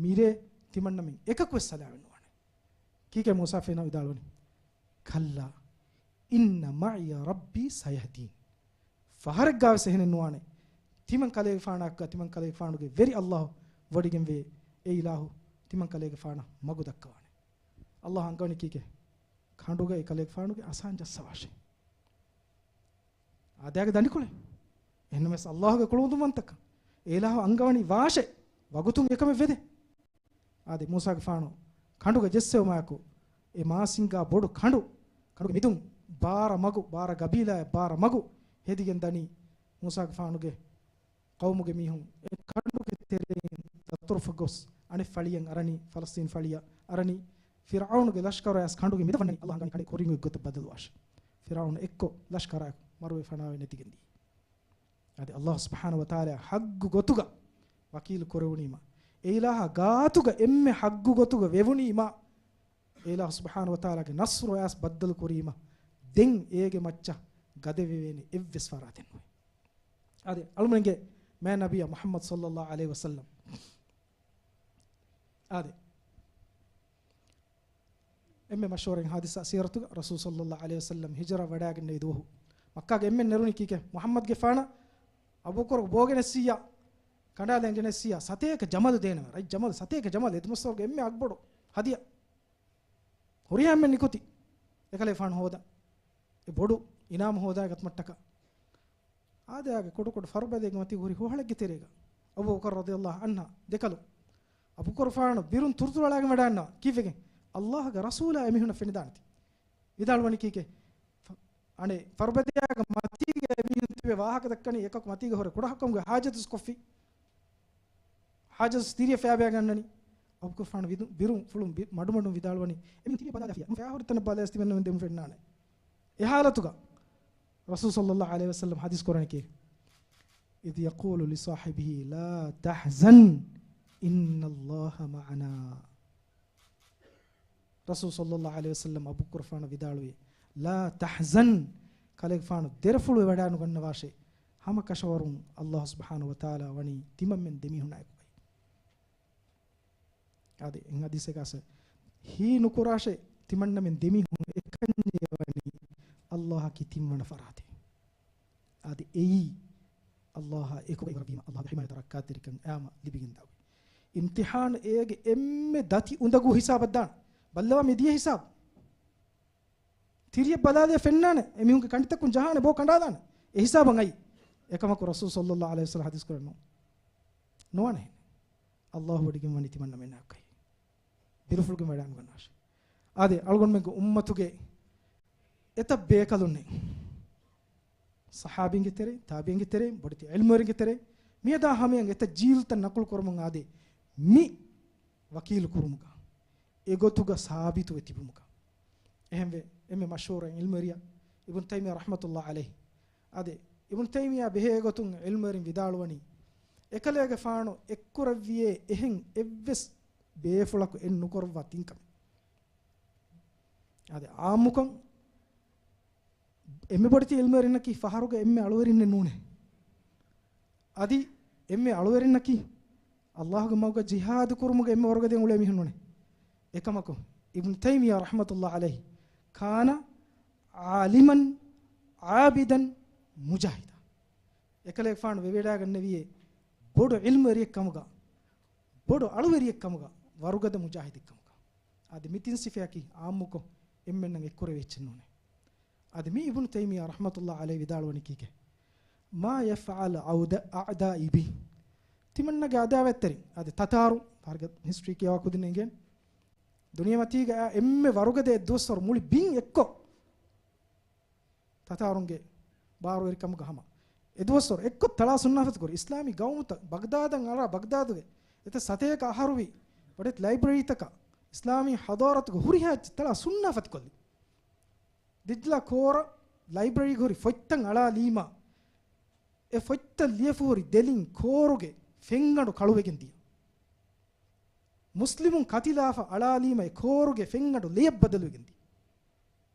މިރޭ ތިމަންނަމެން އެކަކުވެސް ސަލާމަތް ނުވާނެ. ކީކޭ މޫސާ ފެނާ ވިދާޅުވަނީ؟ كلا إن معي ربي سيهدين. ފަހަރެއްގާވެސް އެހެނެއް ނުވާނެ. ތިމަން ކަލޭގެފާނާއެކުގަ ތިމަން ކަލޭގެފާނުގެ ވެރި އައްލާހު ވޮޑިގެންވޭ. އެ އިލާހު ތިމަން ކަލޭގެފާނަށް މަގު ދައްކަވާނެ. އައްލާހު އަންގަވަނީ ކީކޭ؟ ކަނޑުގައި ކަލޭގެފާނުގެ އަސާން ޖައްސަވާށޭ. އާދައިގެ ދަނޑިކޮޅެއް. އެހެންނަމަވެސް އައްލާހުގެ ކުޅަދުންވަންތަކަން އެ އިލާހު އަންގަވަނީ ވާށޭ. ވަގުތުން އެކަމެއް ވެދޭ. އާދެ، މޫސާގެފާނު ކަނޑުގަ ޖެއްސެވުމާއެކު، އެ މާސިންގާ ބޮޑު ކަނޑު، ކަނޑުގެ މެދުން ބާރަ މަގު، ބާރަ ގަބީލާއެއް ބާރަ މަގު ހެދިގެން ދަނީ. މޫސާގެފާނުގެ ޤައުމުގެ މީހުން އެ ކަނޑުގެ ތެރެއިން ދަތުރުފަ ގޮސް، އަނެއް ފަޅިއަށް އަރަނީ، ފަލަސްޠީން ފަޅިއަށް އަރަނީ. ފިރްޢައުނުގެ ލަޝްކަރު އައިސް ކަނޑުގެ މެދަށް ވަންނަނީ، އައްލާހު އަންގަވަނީ ކަނޑެއް ކުރިން އޮތް ގޮތަށް ބަދަލުވާށޭ. ފިރްޢައުނު އެއްކޮށް ލަޝްކަރާއެކު މަރުވެ ފަނާވެ ނެތިގެން ދިޔަ. އަދި އައްލާހު ސުބްޙާނަހު ވަތަޢާލާ ޙައްޤު ގޮތުގަ ވަކީލު ކުރެވުނީމަ، އެ އިލާހާ ގާތުގަ އެންމެ ޙައްޤު ގޮތުގަ ވެވުނީމަ، އެ އިލާހު ސުބްޙާނަހު ވަތަޢާލާގެ ނަޞްރު އައިސް ބައްދަލު ކުރީމަ، ދެން އޭގެ މައްޗަށް ގަދަވެވޭނެ އެއްވެސް ފަރާތެއް ނުވޭ. އާދެ، އަޅުމެންގެ މާތް ނަބިއްޔާ މުޙައްމަދު ޞައްލައްލާހު ޢަލައިހި ވަސައްލަމް. އާދެ. އެންމެ މަޝްހޫރެއް ޙާދިސާ ސީރަތުގަ ރަސޫލު ޞައްލައްލާހު ޢަލައިހި ވަސައްލަމް ހިޖުރަ ވަޑައިގެންނެވި ދުވަހު މައްކާގެ އެންމެން ނެރުނީ ކީކޭ؟ މުޙައްމަދުގެފާނަށް އަބޫބަކުރު ބޯގެނެއްސިއްޔާ، ކަނޑާލަން ގެނެއްސިއްޔާ، ސަތޭކަ ޖަމަލު ދޭނަމޭ. ރަތް ޖަމަލު، ސަތޭކަ ޖަމަލު. އެދުމަސްވަރުގެ އެންމެ އަގުބޮޑު ހަދިޔާ. ހުރިހާ އެންމެން ނިކުތީ އެކަލޭގެފާނު ހޯދަން. އެ ބޮޑު އިނާމު ހޯދާގަތުމަށްޓަކާ. އާދައިގެ ކުޑަކުޑަ ފަރުބަދައެއްގެ މަތީގަ ހުރި ހޮހަޅެއްގެ ތެރޭގަ އަބޫބަކުރު ރަޟިޔައްލާހު ޢަންހާ ދެކަލު. އަބޫބަކުރުފާނު ބިރުން ތުރުތުރު އަޅާގެން ވަޑައިގަންނަވާ. ކީއްވެގެން؟ އައްލާހުގެ ރަސޫލާ އެމީހުންނަށް ފެނިދާނެތީ. ވިދާޅުވަނީ ކީކޭ؟ ފަ-، އަނެއް ފަރުބަދައިގެ މަތީގަ އެމީހުން ތިބެ ވާހަކަ ދައްކަނީ އެކަކު މަތީގަ ހުރެ ކުޑަކޮށް ކަމުގެ ޙާޖަތުސް ކޮށްފި. ޙާޖަތުސް ތިރިއަށް ފައިބައިގަންނަނީ. އަބޫބަކުރުފާނު ވިދު-، ބިރުން ފުޅުން ބި-، މަޑުމަޑުން ވިދާޅުވަނީ، އެމީހުން ތިބެ ބަލާލާފިޔާ. އެމީހުން ފައިހުރި ތަނަށް ބަލާލާ ތިމަންނަމެން ދެމުން ފެންނާނެ. އެ ޙާލަތުގަ ރަސޫލު ޞައްލައްލާހު ޢަލައިހި ވަސައްލަމް ޙަދީޘް ކުރަނީ ކީ؟ إذ يقول لصاحبه لا تحزن إن الله معنا. ރަސޫލު ޞައްލައްލާހު ޢަލައިހި ވަސައްލަމް އަބޫބަކުރުފާނަށް ވިދާޅުވި، لا تحزن، ކަލޭގެފާނު ދެރަފުޅުވެވަޑާނުގަންނަވާށޭ، ހަމަކަށަވަރުން ﷲ ސުބްޙާނަހޫ ވަތަޢާލާ ވަނީ ތިމަންމެން ދެމީހުނާއެކުގައި. އާދެ، އެ ޙަދީޘެއްގައި ހީ ނުކުރާށޭ، ތިމަންނަމެން ދެމީހުން އެކަންޏޭ ވަނީ ﷲ އަކީ ތިންވަނަ ފަރާތެއް. އާދެ، އެއީ ﷲ އާ އެކުގައި ވަރަށްވީމަ، ﷲ ގެ ޙިމާޔަތަށް ރައްކާތެރިކަން އައީމަ ލިބިގެންދާ އޮތް އިމްތިޙާނު. އޭގެ އެންމެ ދަތި އުނދަގޫ ހިސާބަށް ދާން. ބައްލަވާ މިދިޔަ ހިސާބު. ތިރިއަށް ބަލާލިޔަ ފެންނާނެ، އެމީހުންގެ ކަނޑިތައްކުން ޖަހާނެ، ބޯ ކަނޑާލާނެ. އެ ހިސާބަށް އައީ. އެކަމަކު ރަސޫލު ޞައްލައްލާހު ޢަލައިހި ވަސައްލަމް ޙަދީޘް ކުރަން ނޫން. ނުވާނެ އެހެން. ﷲ ވޮޑިގެން ވަނީ ތިމަންނަމެންނާއެކުގައި. ދެރަފުޅުގެން ވަޑާނުގަންނާށޭ. އާދެ، އަޅުގަނޑުމެންގެ އުއްމަތުގެ އެތައް ބޭކަލުންނެއް، ޞަޙާބީންގެ ތެރެއިން، ތާބިޢީންގެ ތެރެއިން، ބޮޑެތި ޢިލްމުވެރިންގެ ތެރެއިން، މިއަދާ ހަމަޔަށް އެތައް ޖީލުތައް ނަޤުލު ކުރަމުން އާދޭ، މި ވަކީލު ކުރުމުގަ، އެގޮތުގަ ސާބިތުވެ ތިބުމުގަ. އެހެންވެ، އެންމެ މަޝްހޫރު ޢިލްމުވެރިޔާ އިބްނު ތައިމިއްޔާ ރަޙްމަތުﷲ ޢަލައިހި. އާދެ، އިބްނު ތައިމިއްޔާ ބެހޭ ގޮތުން ޢިލްމުވެރިން ވިދާޅުވަނީ، އެކަލޭގެފާނު އެއްކުރެއްވިޔޭ އެހެން އެއްވެސް ބޭފުޅަކު އެއް ނުކުރައްވާ ތިން ކަމެއް. އާދެ، ޢާއްމުކޮށް، އެންމެ ބޮޑެތި ޢިލްމުވެރިންނަކީ ފަހަރުގެ އެންމެ އަޅުވެރިންނެއް ނޫނޭ. އަދި އެންމެ އަޅުވެރިންނަކީ ﷲ ގެ މަގުގަ ޖިހާދު ކުރުމުގަ އެންމެ ވަރުގަދައިން އުޅޭ މީހުން ނޫނޭ. އެކަމަކު، އިބްނު ތައިމިއްޔާ ރަޙްމަތުﷲ ޢަލައިހި، كان عالما عابدا مجاهدا. އެކަލޭގެފާނު ވެވަޑައިގަންނެވިޔޭ ބޮޑު ޢިލްމުވެރިއެއް ކަމުގަ، ބޮޑު އަޅުވެރިއެއް ކަމުގަ، ވަރުގަދަ މުޖާހިދެއް ކަމުގަ. އަދި މި ތިން ސިފަޔަކީ ޢާއްމުކޮށް އެންމެންނަށް އެއްކުރެވޭ އެއްޗެއް ނޫނޭ. އަދި މި އިބްނު ތައިމިއްޔާ ރަޙްމަތުﷲ ޢަލައިހި ވިދާޅުވަނީ ކީކޭ؟ ما يفعل عود-، أعدائي بي. ތިމަންނަގެ އަދާވަތްތެރިން، އަދި ތަތާރު، ފަހަރުގެ ހިސްޓްރީ ކިޔަވާ ކުދިން އެނގޭނެ. ދުނިޔެމަތީގަ އެންމެ ވަރުގަދަ އެއް ދުވަސްވަރު މުޅި ބިން އެއްކޮށް، ތަތާރުންގެ ބާރުވެރިކަމުގަ ހަމަ އެ ދުވަސްވަރު އެއްކޮށް ތަޅާ ސުންނާފަތި ކުރި އިސްލާމީ ގައުމުތައް ބަގްދާދަށް އަޅާ، ބަގްދާދުގެ އެތައް ސަތޭކަ އަހަރުވީ ބޮޑެތި ލައިބްރަރީތަކަށް އިސްލާމީ ޙަޟާރަތުގެ ހުރިހާ ތަޅާ ސުންނާފަތި ކޮށްލި. ދިޖްލާ ކޯރަށް ލައިބްރަރީގެ ހުރި ފޮތްތައް އަޅާލީމަ، އެ ފޮތްތައް ލިޔެފަ ހުރި ދެލިން ކޯރުގެ ފެންގަނޑު ކަޅުވެގެން ދިޔަ. މުސްލިމުން ކަތިލާފަ އަޅާލީމަ އެ ކޯރުގެ ފެންގަނޑު ލެޔަށް ބަދަލުވެގެން ދިޔަ.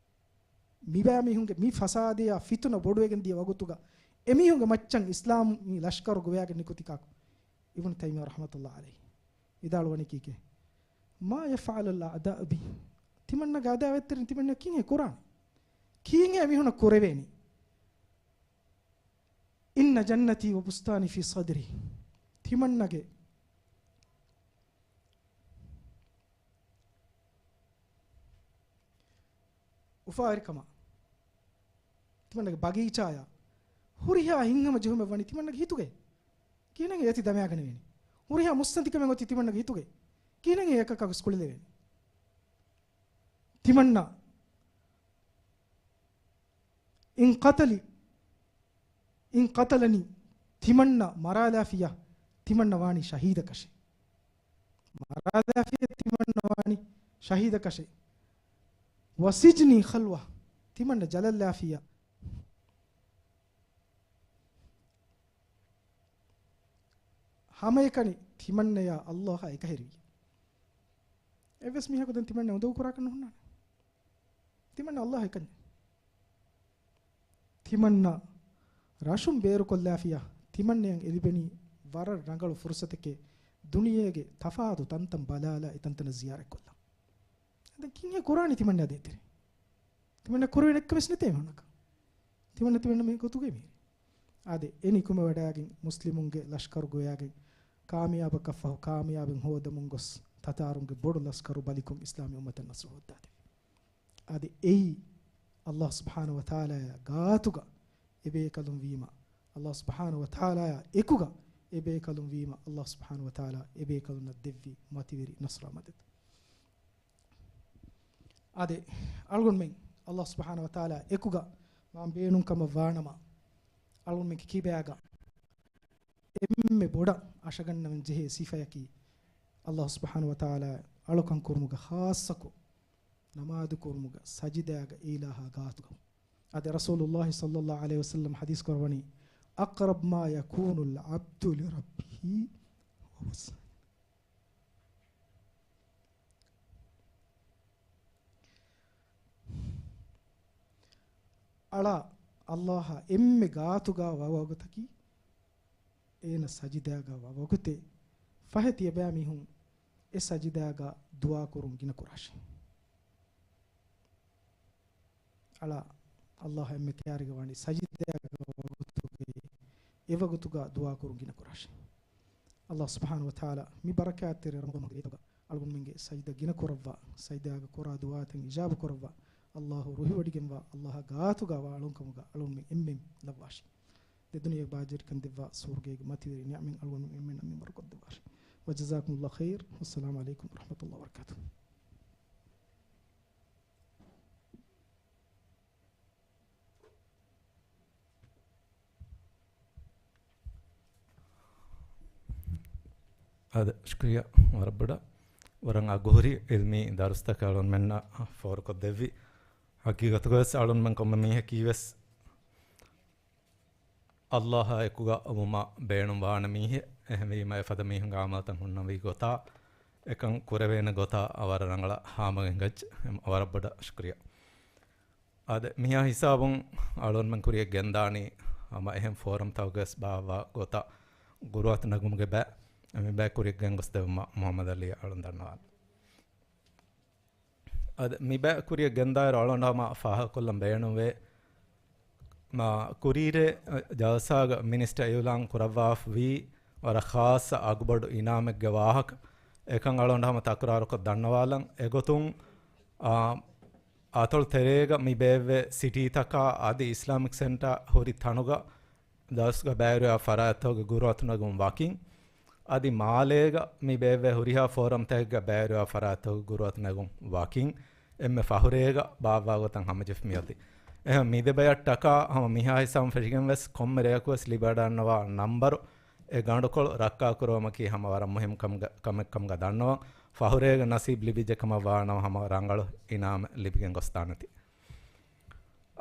މިބާ މީހުންގެ މި ފަސާދަޔާ ފިތުނަ ބޮޑުވެގެން ދިޔަ ވަގުތުގަ އެމީހުންގެ މައްޗަށް އިސްލާމީ ލަޝްކަރު ގޮވައިގެން ނިކުތީ ކާކު؟ އިބްނު ތައިމިއްޔާ ރަޙްމަތުﷲ ޢަލައިހި ވިދާޅުވަނީ ކީކޭ؟ ما يفعل الأعداء بي. ތިމަންނަގެ އަދާވަތްތެރިން ތިމަންނަ ކިހިނެއް ކުރާނީ؟ ކިހިނެއް މީހުންނަށް ކުރެވޭނީ؟ إن جنتي وبستاني في صدري. ތިމަންނަގެ އުފާވެރިކަމާ، ތިމަންނަގެ ބަގީޗާޔާ ހުރިހާ ހިތްހަމަޖެހުމެއް ވަނީ ތިމަންނަގެ ހިތުގައޭ. ކިހިނެއް އޭތި ދަމާގަނެވޭނީ؟ ހުރިހާ މުއްސަނދިކަމެއް އޮތީ ތިމަންނަގެ ހިތުގައޭ. ކިހިނެއް އެކަކަށް ވެސް ކުޅެލެވޭނީ؟ ތިމަންނަ އިން ޤަތަލި، އިން ޤަތަލަނީ، ތިމަންނަ މަރާލާފިޔާ، ތިމަންނަ ވާނީ ޝަހީދަކަށެއް. މަރާލާފިޔާ، ތިމަންނަ ވާނީ ޝަހީދަކަށެއް. وسجني خلوة، ތިމަންނަ ޖަލަށްލާފިޔާ. ހަމައެކަނި ތިމަންނަޔާ ﷲ އާ އެކަހެރިވި. އެއްވެސް މީހަކު ދެން ތިމަންނަ އުނދަގޫ ކުރާކަށް ނުހުންނާނެ. ތިމަންނަ ﷲ އާ އެކަންޏެއް. ތިމަންނަ ރަށުން ބޭރުކޮށްލާފިޔާ، ތިމަންނަޔަށް އެ ލިބެނީ ވަރަށް ރަނގަޅު ފުރުސަތެކޭ، ދުނިޔޭގެ ތަފާތު ތަންތަން ބަލާލާ އެތަންތަނަށް ޒިޔާރަތްކޮށްލަން. ދެން ކިހިނެއް ކުރާނީ ތިމަންނަ ދޭތެރޭ؟ ތިމަންނަ ކުރެވޭނެ އެއްކަމެއް ނެތޭ މީހުންނަކަށް. ތިމަންނަ ތިމަންނަ މި ގޮތުގައި މީރި. އާދެ، އެ ނިކުމެވަޑައިގެން މުސްލިމުންގެ ލަޝްކަރު ގޮވައިގެން ކާމިޔާބަކަށްފަހު ކާމިޔާބެއް ހޯދަމުން ގޮސް ތަތާރުންގެ ބޮޑު ލަޝްކަރު ބަލިކޮށް އިސްލާމީ އުއްމަތަށް ނަޞްރު ހޯއްދާދެވި. އަދި އެއީ ﷲ ސުބްޙާނަހޫ ވަތަޢާލާއާ ގާތުގަ އެބޭކަލުން ވީމަ، ﷲ ސުބްޙާނަހޫ ވަތަޢާލާއާ އެކުގަ އެބޭކަލުން ވީމަ، ﷲ ސުބްޙާނަހޫ ވަތަޢާލާ އެބޭކަލުންނަށް ދެއްވި މަތިވެރި ނަޞްރާ މަދަދު. އާދެ، އަޅުގަނޑުމެން ﷲ ސުބްޙާނަހޫ ވަތަޢާލާ އެކުގަ މާ ބޭނުން ކަމަށް ވާނަމަ، އަޅުގަނޑުމެންގެ ކިބާގަ އެންމެ ބޮޑަށް އަށަގަންނަވަން ޖެހޭ ސިފަޔަކީ، ﷲ ސުބްޙާނަހޫ ވަތަޢާލާ އަޅުކަން ކުރުމުގަ ޚާއްޞަކޮށް، ނަމާދު ކުރުމުގަ، ސަޖިދާގަ އިލާހާ ގާތުގަ. އާދެ، ރަސޫލުﷲ ޞައްލައްލާހު ޢަލައިހި ވަސައްލަމް ޙަދީޘް ކުރައްވަނީ، أقرب ما يكون العبد لربه وهو ساجد. އަޅާ ﷲ އާ އެންމެ ގާތުގަ ވަ ވަގުތަކީ އޭނަ ސަޖިދާގަ ވަ ވަގުތޭ. ފަހެ ތިޔަބައިމީހުން އެ ސަޖިދާގަ ދުޢާ ކުރުން ގިނަ ކުރާށޭ. އަޅާ ﷲ އާ އެންމެ ކައިރިގަ ވަނީ ސަޖިދާގަ ވަގުތުގައި އެ ވަގުތުގަ ދުޢާ ކުރުން ގިނަ ކުރާށޭ. ﷲ ސުބްޙާނަހޫ ވަތަޢާލާ މި ބަރަކާތްތެރި ރަމަޟާން މަހުގެ ރޭތަކުގަ އަޅުގަނޑުމެންގެ ސަޖިދަ ގިނަ ކުރައްވާ، ސަޖިދާގަ ކުރާ ދުޢާތައް އިޖާބަ ކުރައްވާ، ﷲ ރުހިވޮޑިގެންވާ، ﷲ ގާތުގަ ވާ އަޅުންކަމުގަ އަޅުންމެން އެންމެން ލައްވާށި. ދެ ދުނިޔެ ބާއްޖަވެރިކަން ދެއްވާ، ސުވަރުގޭގެ މަތިވެރި ނިޢުމަތް އަޅުގަނޑުމެން އެންމެންނަށް މިންވަރު ކޮށްދެއްވާށި. وجزاكم الله خير. والسلام عليكم ورحمة الله وبركاته. އާދެ، ޝުކުރިއްޔާ ވަރަށް ބޮޑަށް. ވަރަށް އަގުހުރި ޢިލްމީ ދަރުސްތަކެއް އަޅުންމެންނަށް ފޯރުކޮށްދެއްވި. ހަގީގަތުގަވެސް އަޅުންމެން ކޮންމެ މީހަކީވެސް ﷲ އާ އެކުގަ ވުމަށް ބޭނުންވާނެ މީހެއް. އެހެންވީމަ އެފަދަ މީހުންގެ އަމަލުތައް ހުންނަވި ގޮތާ، އެކަން ކުރެވޭނެ ގޮތާ ވަރަށް ރަނގަޅަށް ހާމަވެގެން އެނގިއްޖެ. ވަރަށް ބޮޑަށް ޝުކުރިއްޔާ. އާދެ، މިހާ ހިސާބުން އަޅުންމެން ކުރިއަށް ގެންދާނީ ހަމަ އެހެން ފޯރަމްތަކުގަވެސް ބާއްވާ ގޮތަށް ގުރުއަތު ނެގުމުގެ ބައި. މި ބައި ކުރިއަށް ގެންގޮސްދެއްވުމަށް މުޙައްމަދު ޢަލީ އަޅުން ދަންނަވާނެ. އަދި މި ބައި ކުރިއަށް ގެންދާއިރު އަޅުގަނޑު ހަމަ ފާހަގަކޮށްލަން ބޭނުންވޭ، މާ ކުރީރޭ ޖަލްސާގަ މިނިސްޓަރ އިޢުލާން ކުރައްވާފަ ވީ ވަރަށް ޚާއްޞަ އަގުބޮޑު އިނާމެއްގެ ވާހަކަ. އެކަން އަޅުގަނޑު ހަމަ ތަކުރާރުކޮށް ދަންނަވާލަން. އެގޮތުން، އާ، އަތޮޅު ތެރޭގަ މި ބޭއްވޭ ސިޓީތަކާ އަދި އިސްލާމިކް ސެންޓާ ހުރި ތަނުގަ ދަރުސްގަ ބައިވެރިވާ ފަރާތްތަކުގެ ގުރުއަތު ނެގުން ވަކިން، އަދި މާލޭގަ މި ބޭއްވޭ ހުރިހާ ފޯރަމްތަކެއްގަ ބައިވެރިވާ ފަރާތްތަކުގެ ގުރުއަތު ނެގުން ވަކިން، އެންމެ ފަހުރޭގަ ބާއްވާ ގޮތަށް ހަމަޖެފި މިއޮތީ. އެހެން މި ދެ ބަޔަށްޓަކާ ހަމަ މިހާ ހިސާބުން ފެށިގެން ވެސް ކޮންމެ ރެޔަކު ވެސް ލިބިވަޑަންނަވާ ނަންބަރު، އެ ގަނޑުކޮޅު ރައްކާކުރުވުމަކީ ހަމަ ވަރަށް މުހިއްމު ކަމުގަ-، ކަމެއް ކަމުގަ ދަންނަވަން. ފަހުރޭގަ ނަސީބު ލިބިއްޖެ ކަމަށް ވާނަމަ ހަމަ ރަނގަޅު އިނާމެއް ލިބިގެން ގޮސްދާނެތީ.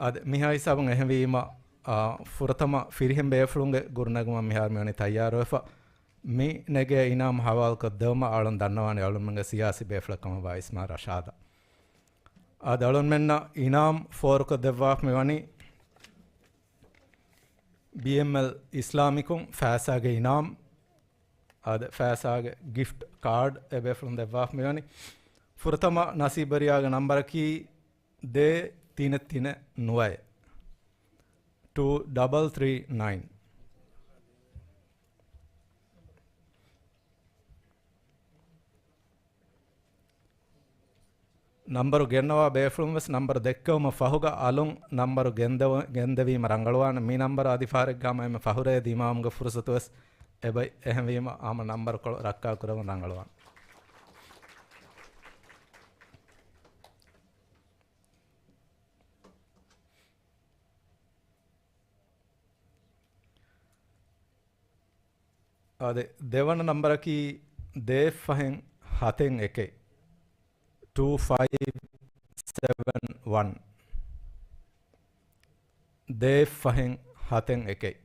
އަދި މިހާ ހިސާބުން އެހެންވީމަ، އާ، ފުރަތަމަ ފިރިހެން ބޭފުޅުންގެ ގުރުނެގުމަށް މިހާރު މިވަނީ ތައްޔާރުވެފަ. މި ނެގޭ އިނާމް ހަވާލުކޮށްދެވުމަށް އަޅުން ދަންނަވާނީ އަޅުންމެންގެ ސިޔާސީ ބޭފުޅެއް ކަމަށްވާ އިސްމާ ރަޝާދަށް. އަދި އަޅުންމެންނަށް އިނާމް ފޯރުކޮށްދެއްވާފަ މިވަނީ ބީއެމްއެލް އިސްލާމިކުން ފައިސާގެ އިނާމް، އަދި ފައިސާގެ ގިފްޓް ކާޑް އެބޭފުޅުން ދެއްވާފަ މިވަނީ. ފުރަތަމަ ނަސީބުވެރިޔާގެ ނަންބަރަކީ ދޭއް ތިނެއް ތިނެއް ނުވައެއް، ޓޫ ޑަބަލް ތްރީ ނައިން. ނަންބަރު ގެންނަވާ ބޭފުޅުން ވެސް ނަންބަރު ދެއްކެވުމަށް ފަހުގަ އަލުން ނަންބަރު ގެންދެވ-، ގެންދެވީމަ ރަނގަޅުވާނެ. މި ނަންބަރު އަދި ފަހަރެއްގަ ހަމަ އެންމެ ފަހުރޭ ދިމާވުމުގެ ފުރުސަތު ވެސް އެބައި. އެހެންވީމަ ހަމަ ނަންބަރުކޮޅު ރައްކާކުރެވުން ރަނގަޅުވާނެ. އާދެ، ދެވަނަ ނަންބަރަކީ ދޭއް ފަހެއް ހަތެއް އެކެއް، ޓޫ ފައިވް ސެވެން ވަން. ދޭއް ފަހެއް ހަތެއް އެކެއް.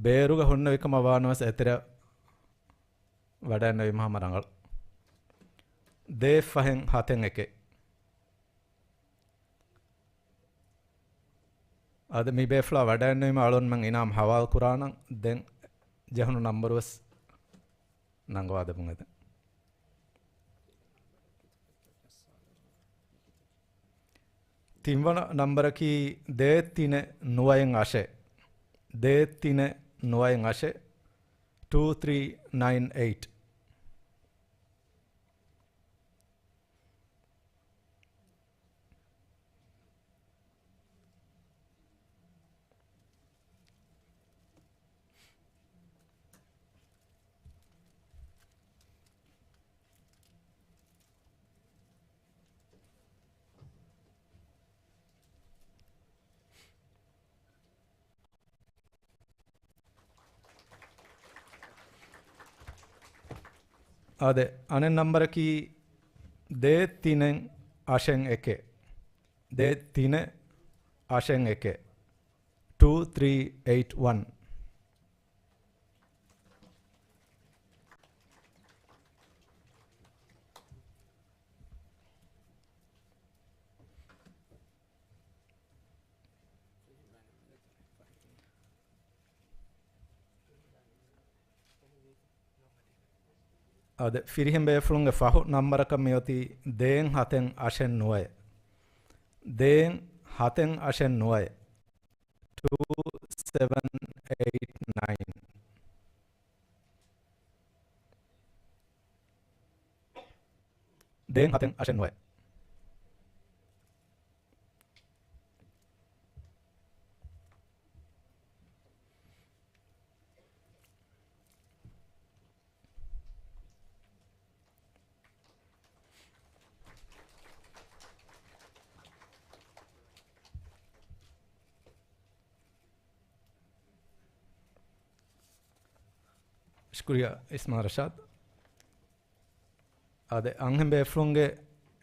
ބޭރުގަ ހުންނެވި ކަމަށް ވާނަމަވެސް އެތެރެއަށް ވަޑައިންނެވީމަ ހަމަ ރަނގަޅު. ދޭއް ފަހެއް ހަތެއް އެކެއް. އަދި މި ބޭފުޅާ ވަޑައިންނެވީމަ އަޅުންމެން އިނާމް ހަވާލު ކުރާނަން. ދެން ޖެހުނު ނަންބަރު ވެސް ނަންގަވާ ދެމުން އެދެން. ތިންވަނަ ނަންބަރަކީ ދޭއް ތިނެއް ނުވައެއް އަށެއް. ދޭއް ތިނެއް ނުވައެއް އަށެއް، ޓޫ ތްރީ ނައިން އެއިޓް. އާދެ، އަނެއް ނަންބަރަކީ ދޭއް ތިނެއް އަށެއް އެކެއް، ދޭއް ތިނެއް އަށެއް އެކެއް. ޓޫ ތްރީ އެއިޓް ވަން. އާދެ، ފިރިހެން ބޭފުޅުންގެ ފަހު ނަންބަރަކަށް މިއޮތީ ދޭއް ހަތެއް އަށެއް ނުވައެއް. ދޭއް ހަތެއް އަށެއް ނުވައެއް. ޓޫ ސެވެން އެއިޓް ނައިން. ދޭއް ހަތެއް އަށެއް ނުވައެއް. ޝުކުރިއްޔާ އިސްމާ ރަޝާދް. އާދެ، އަންހެން ބޭފުޅުންގެ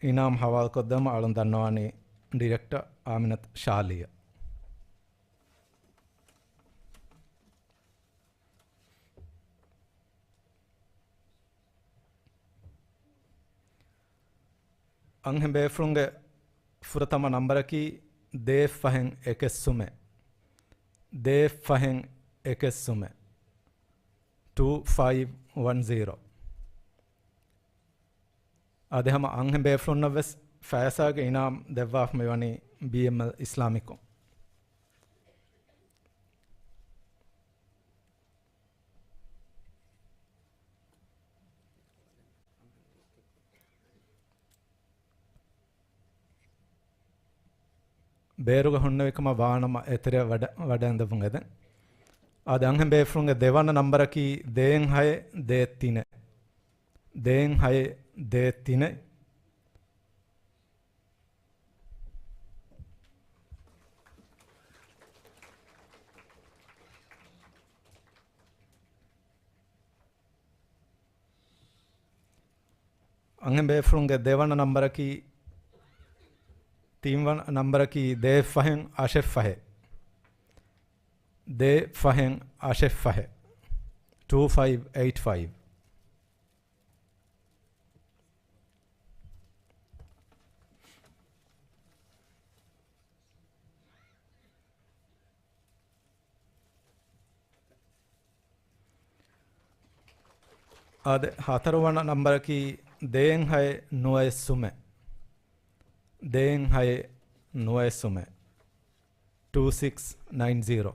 އިނާމް ހަވާލުކޮށްދެމުން އަޅުން ދަންނަވާނީ ޑިރެކްޓަރ އާމިނަތު ޝާލީއަށް. އަންހެން ބޭފުޅުންގެ ފުރަތަމަ ނަންބަރަކީ ދޭއް ފަހެއް އެކެއް ސުމެއް. ދޭއް ފަހެއް އެކެއް ސުމެއް. ޓޫ ފައިވް ވަން ޒީރޯ. އާދެ، ހަމަ އަންހެން ބޭފުޅުންނަށް ވެސް ފައިސާގެ އިނާމް ދެއްވާފަ މިވަނީ ބީއެމްއެލް އިސްލާމިކުން. ބޭރުގަ ހުންނެވިކަމަށް ވާނަމަ އެތެރެއަށް ވަޑަ-، ވަޑައިންދެވުން އެދެން. އާދެ، އަންހެން ބޭފުޅުންގެ ދެވަނަ ނަންބަރަކީ ދޭއް ހައެއް ދޭއް ތިނެއް. ދޭއް ހައެއް ދޭއް ތިނެއް. އަންހެން ބޭފުޅުންގެ ދެވަނަ ނަންބަރަކީ، ތިންވަނަ ނަންބަރަކީ ދޭއް ފަހެއް އަށެއް ފަހެއް. ދޭއް ފަހެއް އަށެއް ފަހެއް. ޓޫ ފައިވް އެއިޓް ފައިވް. އާދެ، ހަތަރުވަނަ ނަންބަރަކީ ދޭއް ހައެއް ނުވައެއް ސުމެއް. ދޭއް ހައެއް ނުވައެއް ސުމެއް. ޓޫ ސިކްސް ނައިން ޒީރޯ.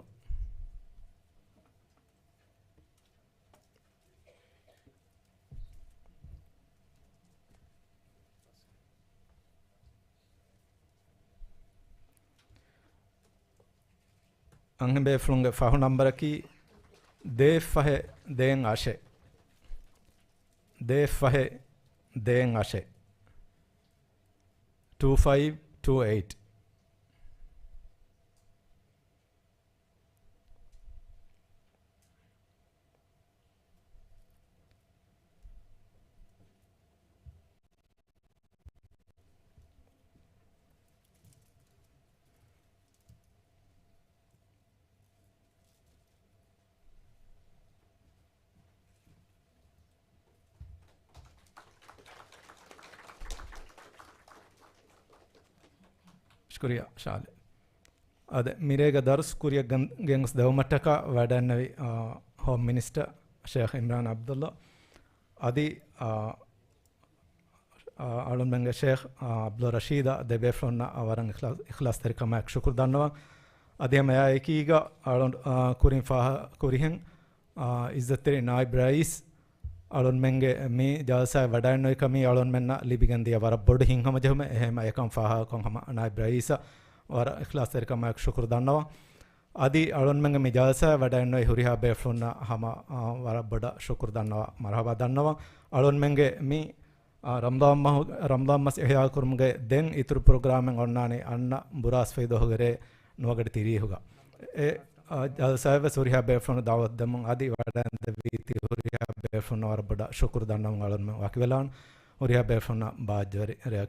އަންހެން ބޭފުޅުންގެ ފަހު ނަންބަރަކީ ދޭއް ފަހެއް ދޭއް އަށެއް. ދޭއް ފަހެއް ދޭއް އަށެއް. ޓޫ ފައިވް ޓޫ އެއިޓް. ޝުކުރިއްޔާ ޝާލެ. އާދެ، މިރޭގަ ދަރުސް ކުރިއަށް ގެން-، ގެންގޮސް ދެވުމަށްޓަކާ ވަޑައިންނެވި، އާ، ހޯމް މިނިސްޓަރ ޝޭޚް އިމްރާން ޢަބްދުﷲ އަދި، އާ، އާ، އަޅުންމެންގެ ޝޭޚް، އާ، ޢަބްދުއް ރަޝީދާ ދެބޭފުޅުންނަށް ވަރަށް އިޚްލާޞް-، އިޚްލާޞްތެރިކަމާއެކު ޝުކުރު ދަންނަވަން. އަދި ހަމަ އެއާއެކީގަ އަޅުން، އާ، ކުރިން ފާހަ-، ކުރިހެން، އާ، އިއްޒަތްތެރި ނާއިބް ރައީސް އަޅުންމެންގެ މި ޖަލްސާއެއް ވަޑައިންނެވިކަމީ އަޅުންމެންނަށް ލިބިގެންދިޔަ ވަރަށް ބޮޑު ހިތްހަމަޖެހުމެއް. އެހެންމަ އެކަން ފާހަގަކޮށް ހަމަ ނާއިބް ރައީސަށް ވަރަށް އިޚްލާޞްތެރިކަމާއެކު ޝުކުރު ދަންނަވަން. އަދި އަޅުންމެންގެ މި ޖަލްސާއަށް ވަޑައިންނެވި ހުރިހާ ބޭފުޅުންނަށް ހަމަ، އާ، ވަރަށް ބޮޑަށް ޝުކުރު ދަންނަވާ، މަރުޙަބާ ދަންނަވަން. އަޅުންމެންގެ މި، އާ، ރަމަޟާން މަހު-، ރަމަޟާން މަސް އިޙްޔާކުރުމުގެ ދެން އިތުރު ޕްރޮގްރާމެއް އޮންނާނީ އަންނަ ބުރާސްފަތި ދުވަހުގެ ރޭ ނުވަގަޑި ތިރީހުގަ. އެ، އާ، ޖަލްސާއަށްވެސް ހުރިހާ ބޭފުޅުން ދަޢުވަތު ދެމުން އަދި ވަޑައިންދެވީތީ ހުރިހާ ބޭފުޅުންނަށް ވަރަށް ބޮޑަށް ޝުކުރު ދަންނަވަން އަޅުންމެން ވަކިވެލާން. ހުރިހާ ބޭފުޅުންނަށް ބާއްޖަވެރި ރެއަކީ